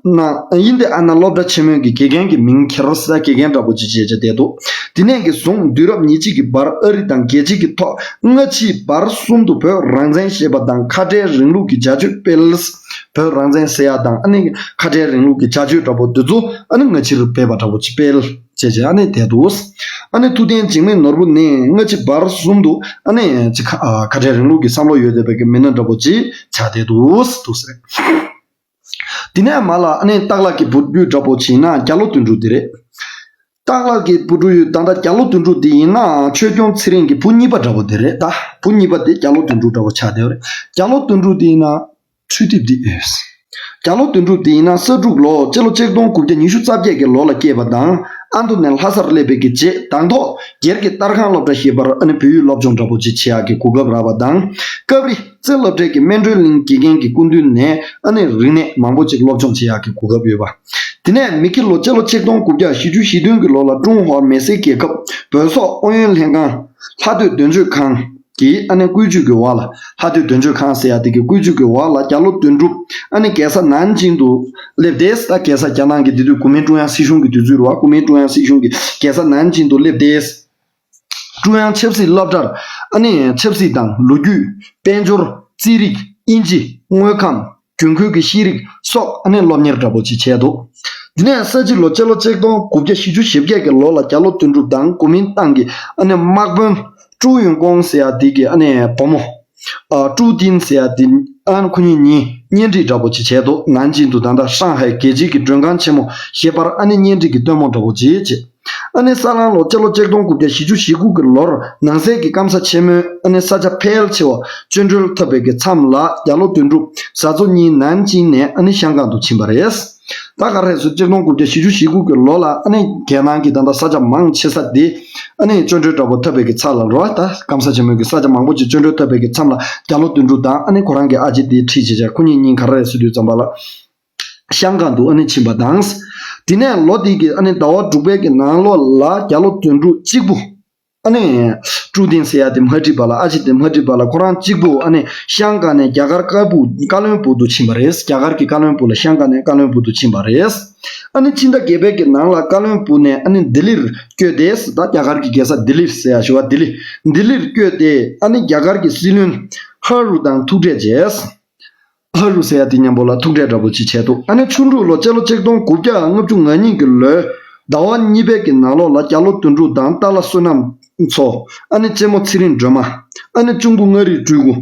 ན་ཨིན་དི་ཨན་ན་སློབ་གྲྭ་ཆེན་མོའི་གི་དགེ་རྒན་གྱི་མིང་ཁྱེར་ས། དགེ་རྒན་འདྲ་པོ་ཅིག་བྱས་བྱས་བསྡད་འདུག་དེ་ནས་གི་བཟུང་དུས་རབས་ཉེར་གཅིག་གི་བར་ཨ་རི་དང་རྒྱལ་སྤྱི་གི་ཐོག་སྔ་ཕྱི་བར་གསུམ་དུ་བོད་རང་བཙན་ཞེས་པ་དང་ཁ་བྲལ་རིང་ལུགས་ཀྱི་བྱ་སྤྱོད་སྤེལ། བོད་རང་བཙན་ཟེར་ཡ་དང་ཨ་ནི་ཁ་བྲལ་རིང་ལུགས་ཀྱི་བྱ་སྤྱོད་འདྲ་པོ་འདི་ཚོ་ཨ་ནི་སྔ་ཕྱིར་སྤེལ་བ་འདྲ་པོ་ཅིག་སྤེལ། བྱས་བྱས་ཨ་ནི་བསྡད་འདུག་ཨ་ནི་ཐུབ་བསྟན་འཇིགས་མེད་ནོར་བུ་ནི་སྔ་ཕྱི་བར་གསུམ་དུ་ཨ་ནི་ཅིག་ཁ་ཁ་བྲལ་རིང་ལུགས་ཀྱི་བསམ་བློ་ཡོད་བསྡད་པའི་གི་མི་སྣ་འདྲ་པོ་ཅིག་ཆགས་བསྡད་འདུག་འདུག་ཟེར། དེ་ནས་མར་ལ་ཨ་ནི་སྟག་ལྷ་གི་བུ་བརྒྱུད་འདྲ་པོ་ཅིག་ཡིན་ན་རྒྱ་ལོ་དོན་གྲུབ་དེ་རེད། སྟག་ལྷ་གི་བུ་བརྒྱུད་ད་ལྟ་རྒྱ་ལོ་དོན་གྲུབ་དེ་ཡིན་ན་ཆོས་སྐྱོང་ཚེ་རིང་གི་བུ་གཉིས་པ་འདྲ་པོ་དེ་རེད། ད་བུ་གཉིས་པ་དེ་རྒྱ་ལོ་དོན་གྲུབ་འདྲ་པོ་ཆགས་བསྡད་པ་རེད། རྒྱ་ལོ་དོན་གྲུབ་དེ་ཡིན་ན། འཕྲུལ་དེབ་འདི་ཨེས། རྒྱ་ལོ་དོན་གྲུབ་དེ་ཡིན་ན་ས་དྲུག་ལོ་སྤྱི་ལོ་ཆིག་སྟོང་དགུ་བརྒྱ་ཉི་ཤུ་རྩ་བརྒྱད་ཀྱི་ལོ་ལ་སྐྱེས་པ་དང་། ཨ་མདོ་ནས་ལྷ་སར་སླེབས་པའི་གི་རྗེས་དང་ཐོག་སྒེར་གྱི་ཏར་ཁང་སློབ་གྲྭ་ཞེས་པར་ཨ་ནི་བོད་ཡིག་སློབ་སྦྱོང་འདྲ་པོ་ཅིག་བྱེད་ཡག་གི་གོ་སྐབས་རག་པ་དང་། སྐབས་རེ་རྩེ་སློབ་གྲྭའི་གི་སྨིན་གྲོལ་གླིང་དགེ་རྒན་གྱི་སྐུ་མདུན་ནས་ཨ་ནི་རིག་གནས་མང་པོ་ཅིག་སློབ་སྦྱོང་བྱེད་ཡག་གི་གོ་སྐབས་ཡོད་པ། དེ་ནས་མེ་ཁྱི་ལོ་སྤྱི་ལོ་ཆིག་སྟོང་དགུ་བརྒྱ་བཞི་བཅུ་ཞེ་བདུན་གྱི་ལོ་ལ་ཀྲུང་ཧྭ་མི་སེར་རྒྱལ་ཁབ་བོད་སོག་ཨུ་ཡོན་ལྷན་ཁང་ལྷ་སྡོད་དོན་གཅོད་ཁང་གི་ཨ་ནི་བཀོད་ཇུས་ཀྱི་འོག་ལ། ལྷ་སྡོད་དོན་གཅོད་ཁང་ཟེར་ཡ་དེ་གི་བཀོད་ཇུས་ཀྱི་འོག་ལ་རྒྱ་ལོ་དོན་གྲུབ་ཨ་ནི་རྒྱལ་ས་ནན་ཅིང་དུ་སླེབས་ཏེ། ད་རྒྱལ་ས་རྒྱ་ནག་གི་དེ་དུས་གོ་མིན་ཀྲུང་དབྱང་སྲིད་གཞུང་གི་དུས་ཚོད་རེད་བ། གོ་མིན་ཀྲུང་དབྱང་སྲིད་གཞུང་གི་རྒྱལ་ས་ནན་ཅིང་དུ་སླེབས་ཏེ། ཀྲུང་དབྱང་ཆབ་སྲིད་སློབ་གྲྭར་ཨ་ནི་ཆབ་སྲིད་དང་ལོ་རྒྱུས། དཔལ་འབྱོར། རྩིས་རིག། དབྱིན་ཇི། དངོས་ཁམས། རྒྱུན་མཁོའི་གི་ཤེས་རིག་སོགས་ཨ་ནི་སློབ་གཉེར་འདྲ་པོ་ཅིག་བྱས་འདུག་དེ་ནས་ས་བྱི་ལོ་སྤྱི་ལོ་ཆིག་སྟོང་དགུ་བརྒྱ་བཞི་བཅུ་ཞེ་བརྒྱད་ཀྱི་ལོ་ལ་རྒྱ་ལོ་དོན་གྲུབ་དང་གོ་མིན་ཏང་གི་ཨ་ནི་དམག་དཔོན་ཀྲུའུ་ཡོན་ཀོང་ཟེར་ཡ་དེ་གི་ཨ་ནི་བུ་མོ། ཨ་ཀྲུའུ་ཏིན་ཟེར་ཡ་དེ་ཨ་ནི་ཁོ་གཉིས་གཉིས་གཉེན་སྒྲིག་འདྲ་པོ་ཅིག་བྱས་འདུག་ནན་ཅིང་དུ་ད་ལྟ་ཧྲང་ཧའེ་རྒྱལ་སྤྱིའི་གི་མགྲོན་ཁང་ཆེན་མོ་ཞེས་པར་ཨ་ནི་གཉེན་སྒྲིག་གི་སྟོན་མོ་འདྲ་པོ་ཅིག་བྱས། ཨ་ནི་ས་གླང་ལོ་སྤྱི་ལོ་ཆིག་སྟོང་དགུ་བརྒྱ་བཞི་བཅུ་ཞེ་དགུ་གི་ལོར་ནང་སའི་གི་སྐམ་ས་ཆེན་མོའི་ཨ་ནི་ས་ཆ་ཕལ་ཆེ་བ་བཅིངས་འགྲོལ་ཐོབ་པའི་གི་མཚམས་ལ་རྒྱ་ལོ་དོན་གྲུབ་བཟའ་ཚོ་གཉིས་ནན་ཅིང་ནས་ཨ་ནི་ཤང་ཀང་དུ་ཕྱིན་པ་རེད། ད་ག་རེ་ཟེར་ཆིག་སྟོང་དགུ་བརྒྱ་བཞི་བཅུ་ཞེ་དགུ་གི་ལོ་ལ་ཨ་ནི་རྒྱལ་ནང་གི་ད་ལྟ་ས་ཆ་མང་ཆེ་ས་དེ་ཨ་ནི་བཅིངས་འགྲོལ་འདྲ་པོ་ཐོབ་པའི་གི་ཚར་ལ་རོ། ད་སྐམ་ས་ཆེན་མོའི་གི་ས་ཆ་མང་པོ་ཅིག་བཅིངས་འགྲོལ་ཐོབ་པའི་གི་མཚམས་ལ་རྒྱ་ལོ་དོན་གྲུབ་དང་ཨ་ནི་ཁོ་རང་གི་ཨ་ཅེ་དེ་ཁྲིད་བྱས་བྱས། ཁོ་གཉིས་གཉིས་ག་རེ་རེད་ཟེར་དུས་ཙམ་པ་ལ། ཤང་ཀང་དུ་ཨ་ནི་ཕྱིན་པ་དང་། དེ་ནས་ལོ་དེ་གི་ཨ་ནི་ཟླ་བ་དྲུག་པའི་གི་ནང་ལོགས་ལ་རྒྱ་ལོ་དོན་གྲུབ་གཅིག་པུ། ཨ་ནི་ཀྲུའུ་ཏིན་ཟེར་ཡ་དེ་མ་ཁྲིད་པ་ལ། ཨ་ཅེ་དེ་མ་ཁྲིད་པ་ལ་ཁོ་རང་གཅིག་པུ་ཨ་ནི་ཤང་ཀང་ནས་རྒྱ་གར་ཀ་བུ་ཀ་ལོན་སྦུག་ཏུ་ཕྱིན་པ་རེད། རྒྱ་གར་གྱི་ཀ་ལོན་སྦུག་ལ་ཤང་ཀང་ནས་ཀ་ལོན་སྦུག་ཏུ་ཕྱིན་པ་རེད། ཨ་ནི་ཕྱི་ཟླ་བརྒྱད་པའི་གི་ནང་ལ་ཀ་ལོན་སྦུག་ནས་ཨ་ནི་ལྡི་ལིར་བསྐྱོད་དེ། ད་རྒྱ་གར་གྱི་རྒྱལ་ས་ལྡི་ལི་ཟེར་ཡ་ཞུ་བ་ལྡི་ལི། ལྡི་ལིར་བསྐྱོད་དེ་ཨ་ནི་རྒྱ་གར་གྱི་སྲིད་བློན་ཧ་རུ་དང་ཐུག་འཕྲད་བྱས། ཧ་རུ་ཟེར་ཡ་དེ་མཉམ་པོ་ལ་ཐུག་འཕྲད་འདྲ་པོ་ཅིག་བྱས་འདུག་ཨ་ནི་ཆུ་འབྲུག་ལོ་སྤྱི་ལོ་ཆིག་སྟོང་དགུ་བརྒྱ་ལྔ་བཅུ་ང་གཉིས་ཀྱི་ལོའི་ཟླ་བ་གཉིས་པའི་གི་ནང་ལོགས་ལ་རྒྱ་ལོ་དོན་གྲུབ་དང་ཏཱ་ལ་བསོད་ནམས་མཚོ། ཨ་ནི་གཅེན་མོ་ཚེ་རིང་སྒྲོལ་མ། ཨ་ནི་གཅུང་པོ་མངའ་རིས་སྤྲུལ་སྐུ་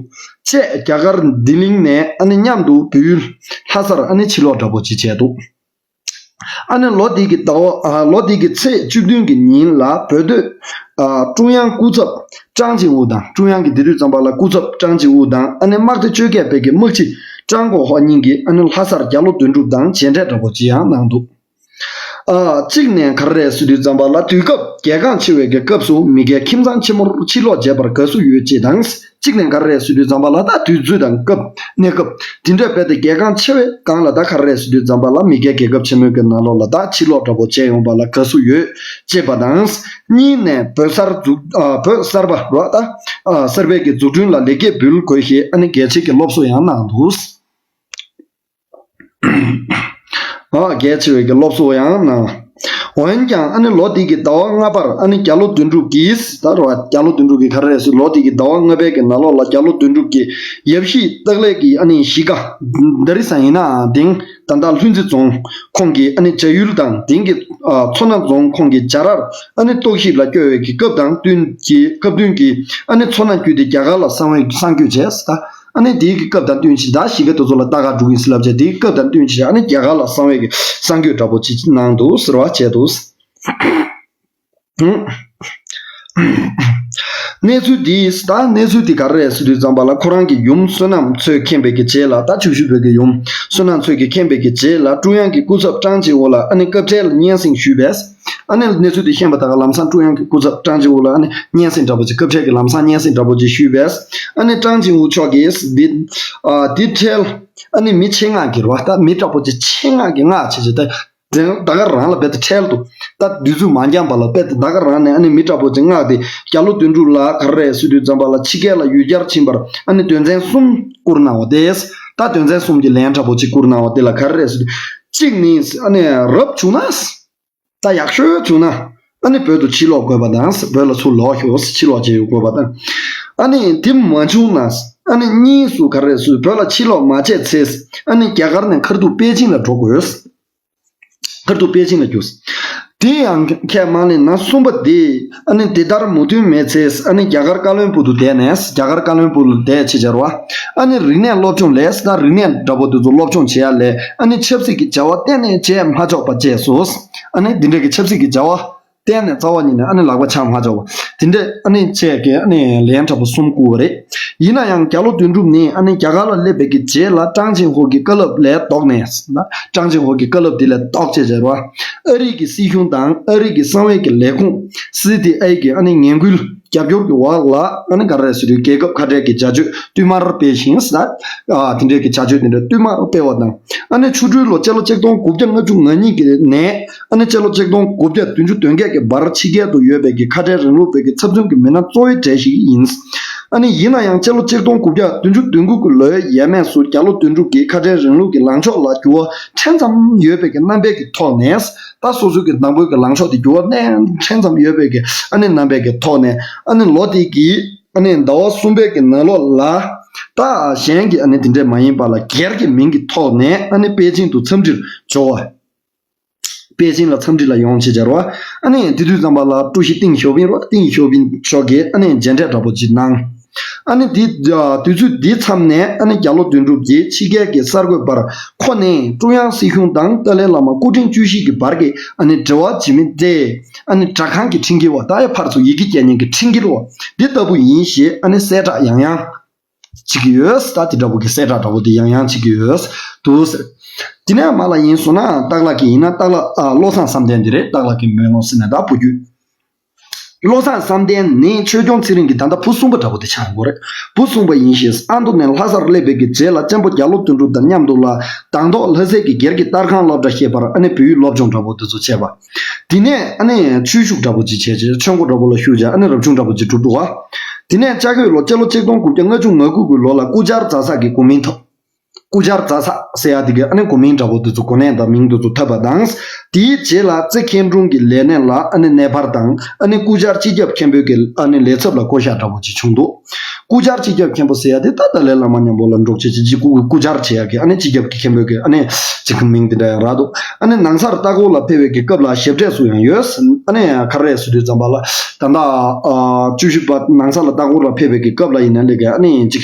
བཅས་རྒྱ་གར་ལྡི་ལི་ནས་ཨ་ནི་མཉམ་དུ་བོད་ཡུལ་ལྷ་སར་ཨ་ནི་ཕྱིར་ལོག་འདྲ་པོ་ཅིག་བྱས་འདུག་ཨ་ནི་ལོ་དེ་གི་ཟླ་བ་ཨ་ལོ་དེ་གི་ཚེས་བཅུ་བདུན་གྱི་ཉིན་ལ་བོད་སྡོད་ཨ་ཀྲུང་དབྱང་སྐུ་ཚབ་ཀྲང་ཅིང་ཝུ་དང་། ཀྲུང་དབྱང་གི་དེ་དུས་ཙམ་པ་ལ་སྐུ་ཚབ་ཀྲང་ཅིང་ཝུ་དང་། ཨ་ནི་དམག་སྡེ་བཅོ་བརྒྱད་པའི་གི་དམག་སྤྱི་ཀྲང་གོ་ཧོ་གཉིས་ཀྱིས་ཨ་ནི་ལྷ་སར་རྒྱ་ལོ་དོན་གྲུབ་དང་མཇལ་འཕྲད་འདྲ་པོ་ཅིག་ཡང་གནང་འདུག་ཨ་གཅིག་ནས་ག་རེ་རེད་ཟེར་དུས་ཙམ་པ་ལ། དུས་སྐབས་གལ་འགངས་ཆེ་བའི་གི་སྐབས་སུ་མི་སྒེར་ཁྱིམ་ཚང་ཆེན་མོར་ཕྱིར་ལོག་བྱེད་པར་དགའ་བསུ་ཡོད་ཅེས་དང་། གཅིག་ནས་ག་རེ་རེད་ཟེར་དུས་ཙམ་པ་ལ། ད་དུས་ཚོད་དང་སྐབས་གནས་སྐབས་དེ་འདྲ་རྦད་དེ་གལ་འགངས་ཆེ་བའི་སྒང་ལ། ད་ག་རེ་རེད་ཟེར་དུས་ཙམ་པ་ལ། མི་སྒེར་རྒྱལ་ཁབ་ཆེན་མོའི་གི་ནང་ལོགས་ལ་ད་ཕྱིར་ལོག་འདྲ་པོ་བྱས་ཡོང་པ་ལ་དགའ་བསུ་ཡོད་ཅེས་པ་དང་། གཉིས་ནས་བོད་གསར་འཛུགས་ཨ་བོད་གསར་པ་རེད་པ། ད་ཨ་གསར་པའི་གི་འཛུགས་སྐྲུན་ལ་ལེགས་སྐྱེས་འབུལ་དགོས་ཞེས་ཨ་ནི་གལ་ཆེ་གི་སློབ་གསོ་ཡང་གནང་འདུག་ཨ་གལ་ཆེ་བའི་གི་སློབ་གསོ་ཡང་གནང་། འོན་ཀྱང་ཨ་ནི་ལོ་འདི་གི་ཟླ་བ་ལྔ་པར་ཨ་ནི་རྒྱ་ལོ་དོན་གྲུབ་ཀྱིས། ད་རེད་པ། རྒྱ་ལོ་དོན་གྲུབ་ཀྱིས་ག་རེ་རེད་ཟེར། ལོ་འདི་གི་ཟླ་བ་ལྔ་པའི་གི་ནང་ལོགས་ལ་རྒྱ་ལོ་དོན་གྲུབ་ཀྱིས་ཡབ་གཞིས་སྟག་ལྷ་གི་ཨ་ནི་གཞིས་ཀ་འདི་རེད་ས་ཡིན་ནའང་དེང་ད་ལྟ་ལྷུན་རྩེ་རྫོང་ཁོངས་ཀྱི་ཨ་ནི་བྱ་ཡུལ་དང་། དེང་གི་ཨ་མཚོ་སྣ་རྫོང་ཁོངས་ཀྱི་བྱ་རར་ཨ་ནི་རྟོག་ཞིབ་ལ་བསྐྱོད་པའི་གི་སྐབས་དང་བསྟུན་གྱི་སྐབས་བསྟུན་གྱིས་ཨ་ནི་མཚོ་སྣ་བརྒྱུད་དེ་རྒྱ་གར་ལ་གསང་བའི་གསང་སྐྱོད་བྱས། ད་ཨ་ནི་དེའི་གི་སྐབས་དང་བསྟུན་བྱས། ད་གཞིས་ཀ་དེ་ཚོ་ལ་ལྟ་ག་འགྲོ་གི་ཡིན་ཟེར་ལབ་བྱས། དེའི་སྐབས་དང་བསྟུན་བྱས་ཨ་ནི་རྒྱ་གར་ལ་གསང་བའི་གི་གསང་སྐྱོད་འདྲ་པོ་ཅིག་གནང་འདུག་ཟེར་བ་བྱས་འདུག་གནས་ཚུལ་འདི། ད་གནས་ཚུལ་འདི་ག་རེ་རེད་ཟེར་དུས་ཙམ་པ་ལ། ཁོ་རང་གི་ཡུམ་བསོད་ནམས་མཚོས་མཁྱེན་པའི་གི་རྗེས་ལ། ད་བཅུ་བཞི་པའི་གི་ཡུམ་བསོད་ནམས་མཚོས་ཀྱིས་མཁྱེན་པའི་གི་རྗེས་ལ། ཀྲུང་དབྱང་གི་སྐུ་ཚབ་ཀྲང་ཅིན་ཝུ་ལ་ཨ་ནི་སྐབས་འཕྲལ་སྙན་སེང་ཞུས་པས། ཨ་ནི་གནས་ཚུལ་འདི་ཤེས་པ་དང་ལམ་སང་ཀྲུང་དབྱང་གི་སྐུ་ཚབ་ཀྲང་ཅིན་ཝུ་ལ་ཨ་ནི་སྙན་སེང་འདྲ་པོ་ཅིག་སྐབས་འཕྲལ་གྱི་ལམ་སང་སྙན་སེང་འདྲ་པོ་ཅིག་ཞུས་པས། ཨ་ནི་ཀྲང་ཅིན་ཝུ་མཆོག་གིས་འདི་ཨ་འདི་འཕྲལ་ཨ་ནི་མི་ཆེད་མངགས་ཀྱིས་རེད་པ། ད་མི་འདྲ་པོ་ཅིག་ཆེད་མངགས་ཀྱིས་མངགས་བྱས་བྱས། ད་ད་ག་རང་ལ་རྦད་དེ་འཕྲལ་དུ། ད་དུས་ཚོད་མ་འགྱངས་པ་ལ་རྦད་དེ་ད་ག་རང་ནས་ཨ་ནི་མི་འདྲ་པོ་ཅིག་མངགས་ཏེ། རྒྱ་ལོ་དོན་གྲུབ་ལགས་ག་རེ་རེད་ཟེར་དུས་ཙམ་པ་ལ། ཕྱི་རྒྱལ་ལ་ཡུལ་གྱར་ཕྱིན་པར་ཨ་ནི་དོན་ཚན་གསུམ་བསྐུར་གནང་བ་སྟེ། ད་དོན་ཚན་གསུམ་གྱི་ལན་འདྲ་པོ་ཅིག་བསྐུར་གནང་བ་དེ་ལ་ག་རེ་རེད་ཟེར་དུས། གཅིག་ནི་ཨ་ནི་རབ་བྱུང་ན། ད་ཡག་ཤོས་བྱུང་ན་ཨ་ནི་བོད་དུ་ཕྱིར་ལོག་དགོས་པ་དང་། བོད་ལ་ཚུར་ལོག་ཤོག་ཕྱིར་ལོག་བྱེད་དགོས་པ་དང་། ཨ་ནི་དེ་མ་བྱུང་ན་ཨ་ནི་གཉིས་སུ་ག་རེ་ཟེར། བོད་ལ་ཕྱིར་ལོག་མ་བྱས་ཚེ་ཨ་ནི་རྒྱ་གར་ནས་ཁ་ཐུག་པེ་ཅིང་ལ་འགྲོ་དགོས། ཁ་ཐུག་པེ་ཅིང་ལ་རྒྱུགས། དེ་ཡང་ཁས་མ་ལེན་ན། གསུམ་པ་དེ་ཨ་ནི་དེ་ལྟར་མོས་མཐུན་མེད་ཚེ་ཨ་ནི་རྒྱ་གར་ཀ་བློན་སྦུག་ཏུ་བསྡད་ནས། རྒྱ་གར་ཀ་བློན་སྦུག་ལ་བསྡད་བྱས་བྱས་རེད་པ། ཨ་ནི་རིག་གནས་སློབ་སྦྱོང་ལས། ད་རིག་གནས་འདྲ་པོ་དེ་ཚོ་སློབ་སྦྱོང་བྱེད་ཡ་ལས་ཨ་ནི་ཆབ་སྲིད་ཀྱི་བྱ་བ་གཏན་ནས་བྱེད་མ་ཆོག་པ་བཅས་སོ། ཨ་ནི་འདི་འདྲ་གི་ཆབ་སྲིད་ཀྱི་བྱ་བ་གཏན་ནས་རྩ་བ་ཉིད་ནས་ཨ་ནི་ལག་པ་འཆང་མ་ཆོག་པ་དེ་འདྲ་ཨ་ནི་བཅས་ཀྱི་ཨ་ནི་ལན་འདྲ་པོ་གསུམ་བསྐུར་བ་རེད། ཡིན་ན་ཡང་རྒྱ་ལོ་དོན་གྲུབ་ནི་ཨ་ནི་རྒྱ་གར་ལ་སླེབས་པའི་གི་རྗེས་ལ་ཀྲང་ཅིན་ཧོ་གི་བཀའ་སློབ་ལས་ལྡོག་ནས། ཀྲང་ཅིན་ཧོ་གི་བཀའ་སློབ་དེ་ལས་ལྡོག་བྱས་བྱས་རེད་པ། ཨ་རི་གི་སྲིད་གཞུང་དང་ཨ་རི་གི་གསང་བའི་གི་ལས་ཁུངས་སི་ཏི་ཨའི་གི་ཨ་ནི་ངན་སྐུལ་རྒྱབ་སྐྱོར་གྱི་འོག་ལ། ཨ་ནི་ག་རེ་ཟེར་དུས་རྒྱལ་ཁབ་ཁ་བྲལ་གྱི་བྱ་སྤྱོད་བསྟུད་མར་སྤེལ་ཞིང་། ཨ་དེ་འདྲའི་གི་བྱ་སྤྱོད་དེ་འདྲ་བསྟུད་མར་སྤེལ་བ་དང་། ཨ་ནི་ཆུ་སྦྲུལ་ལོ་སྤྱི་ལོ་ཆིག་སྟོང་དགུ་བརྒྱ་ལྔ་བཅུ་ང་གཉིས་ཀྱི་ནས་ཨ་ནི་སྤྱི་ལོ་ཆིག་སྟོང་དགུ་བརྒྱ་བདུན་ཅུ་དོན་བརྒྱད་ཀྱི་བར་ཕྱི་རྒྱལ་དུ་ཡོད་པའི་གི་ཁ་བྲལ་རིང་ལུགས་པའི་གི་ཚབ་མཚོན་གྱི་མི་སྣ་གཙོ་བོའི་གྲས་ཤིག་ཡིན། ཨ་ནི་ཡིན་ན་ཡང་སྤྱི་ལོ་ཆིག་སྟོང་དགུ་བརྒྱ་བདུན་ཅུ་དོན་དགུ་གི་ལོའི་ཡས་མས་སུ་རྒྱ་ལོ་དོན་གྲུབ་ཀྱིས་ཁ་བྲལ་རིང་ལུགས་ཀྱི་ལངས་ཕྱོགས་ལ་འགྱུར་བ་ཕྲན་ཙམ་ཡོད་པའི་གི་རྣམ་པའི་གི་ཐོག་ནས། ད་སོ་སོའི་གི་ནང་པའི་གི་ལངས་ཕྱོགས་དེ་འགྱུར་བ་གནས་ཕྲན་ཙམ་ཡོད་པའི་གི་ཨ་ནི་རྣམ་པའི་གི་ཐོག་ནས། ཨ་ནི་ལོ་དེ་གི་ཨ་ནི་ཟླ་བ་གསུམ་པའི་གི་ནང་ལོགས་ལ། ད་གཞན་གྱི་ཨ་ནི་དེ་འདྲས་མ་ཡིན་པ་ལ་སྒེར་གྱི་མིང་གི་ཐོག་ནས་ཨ་ནི་པེ་ཅིང་དུ་འཚམས་འདྲིར་འབྱོར་བ། པེ་ཅིང་ལ་འཚམས་འདྲི་ལ་ཡོང་བྱས་བྱས་རེད་པ། ཨ་ནི་དེ་དུས་ཙམ་པ་ལ་ཀྲུའུ་ཞི་ཏིང་ཞའོ་ཕིང་རེད་པ། ཏིང་ཞའོ་ཕིང་མཆོག་གིས་ཨ་ནི་མཇལ་འཕྲད་འདྲ་པོ་ཅིག་གནང་། ཨ་ནི་དེ་དུས་ཚོད་འདིའི་མཚམས་ནས་ཨ་ནི་རྒྱ་ལོ་དོན་གྲུབ་ཀྱིས་ཕྱི་རྒྱལ་གྱི་གསར་འགོད་པར། ཁོ་ནི་ཀྲུང་དབྱང་སྲིད་གཞུང་དང་ཏཱ་ལའི་བླ་མ་སྐུ་ཕྲེང་བཅུ་བཞི་གི་བར་གྱི་ཨ་ནི་འབྲེལ་བ་བྱེད་མི་དེ། ཨ་ནི་སྦྲག་ཁང་གི་འཕྲིན་སྐྱེལ་བ། ད་ཡ་ཕར་ཚུར་ཡི་གེ་སྐྱེལ་མཁན་གྱི་འཕྲིན་སྐྱེལ་བ་འདི་ལྟ་བུ་ཡིན་ཞེས་ཨ་ནི་གསལ་བསྒྲགས་ཡང་ཡང་བྱེད་ཀྱི་ཡོད། ད་དེ་འདྲ་པོ་གི་གསལ་བསྒྲགས་འདྲ་པོ་དེ་ཡང་ཡང་བྱེད་ཀྱི་ཡོད་འདུག་ཟེར། དེ་ནས་མར་ལ་ཡིན་སོང་ན་སྟག་ལྷ་གི་ཡིན་ན། སྟག་ལྷ་ཨ་བློ་བཟང་བསམ་གཏན་འདི་རེད། སྟག་ལྷ་གི་མོས་ནོར་ཟེར་ནས་ད་བུ་རྒྱུད། བློ་བཟང་བསམ་གཏན་ནི་ཆོས་སྐྱོང་ཚེ་རིང་གི་ད་ལྟ་བུ་གསུམ་པ་འདྲ་པོ་དེ་ཆགས་ཡོད་རེད། བུ་གསུམ་པ་ཡིན་ཞེས། ཨ་མདོ་ནས་ལྷ་སར་སླེབས་པའི་གི་རྗེས་ལ་གཅེན་པོ་རྒྱ་ལོ་དོན་གྲུབ་དང་མཉམ་དུ་ལ་དང་ཐོག་ལྷ་སའི་གི་སྒེར་གྱི་ཏར་ཁང་སློབ་གྲྭ་ཞེས་པར་ཨ་ནི་བོད་ཡིག་སློབ་སྦྱོང་འདྲ་པོ་དེ་ཚོ་བྱས་པ། དེ་ནས་ཨ་ནི་ཆོས་ཞུགས་འདྲ་པོ་ཅིག་བྱས་རྗེས་ཆོས་མགོ་འདྲ་པོ་ལ་ཞུགས་རྗེས་ཨ་ནི་རབ་བྱུང་འདྲ་པོ་ཅིག་གྲུབ་འདུག་བ། དེ་ནས་ལྕགས་ཡོས་ལོ་སྤྱི་ལོ་ཆིག་སྟོང་དགུ་བརྒྱ་ལྔ་བཅུ་ང་དགུ་གི་ལོ་ལ་སྐུ་བཅར་རྫ་ས་གི་གོ་མིང་ཐོབ། སྐུ་བཅར་རྫ་ས་ཟེར་ཡ་དེ་གི་ཨ་ནི་གོ་མིང་འདྲ་པོ་དེ་ཚོ་གོ་གནས་དང་མིང་དེ་ཚོ་ཐོབ་པ་དང་། དེའི་རྗེས་ལ་རྩེ་མཁན་དྲུང་གི་ལས་གནས་ལ་ཨ་ནི་གནས་སྤར་དང་། ཨ་ནི་སྐུ་བཅར་སྤྱི་ཁྱབ་མཁན་པོའི་གི་ཨ་ནི་ལས་ཚབ་ལ་བསྐོ་བཞག་འདྲ་པོ་ཅིག་བྱུང་འདུག་སྐུ་བཅར་སྤྱི་ཁྱབ་མཁན་པོ་ཟེར་ཡ་དེ་ད་ཏཱ་ལའི་བླ་མ་མཉམ་པོ་ལ་འགྲོགས་བྱེད་ཅིག་སྐུ་སྐུ་བཅར་བྱེད་ཡ་གི་ཨ་ནི་སྤྱི་ཁྱབ་ཀྱི་མཁན་པོའི་གི་ཨ་ནི་ཅིག་མིང་དེ་འདྲ་ཡང་རག་འདུག་ཨ་ནི་ནང་སར་ལྟ་སྐོར་ལ་ཕེབས་པའི་གི་སྐབས་ལ་ཞབས་གྲས་སུ་ཡང་ཡོད། ཨ་ནི་ག་རེ་ཟེར་དུས་ཙམ་པ་ལ་ད་ལྟ་ཨ་བཅུ་བཞི་པ་ནང་སར་ལ་ལྟ་སྐོར་ལ་ཕེབས་པའི་གི་སྐབས་ལ་ཡིན་ན་ལས་ཀ་ཨ་ནི་ཅིག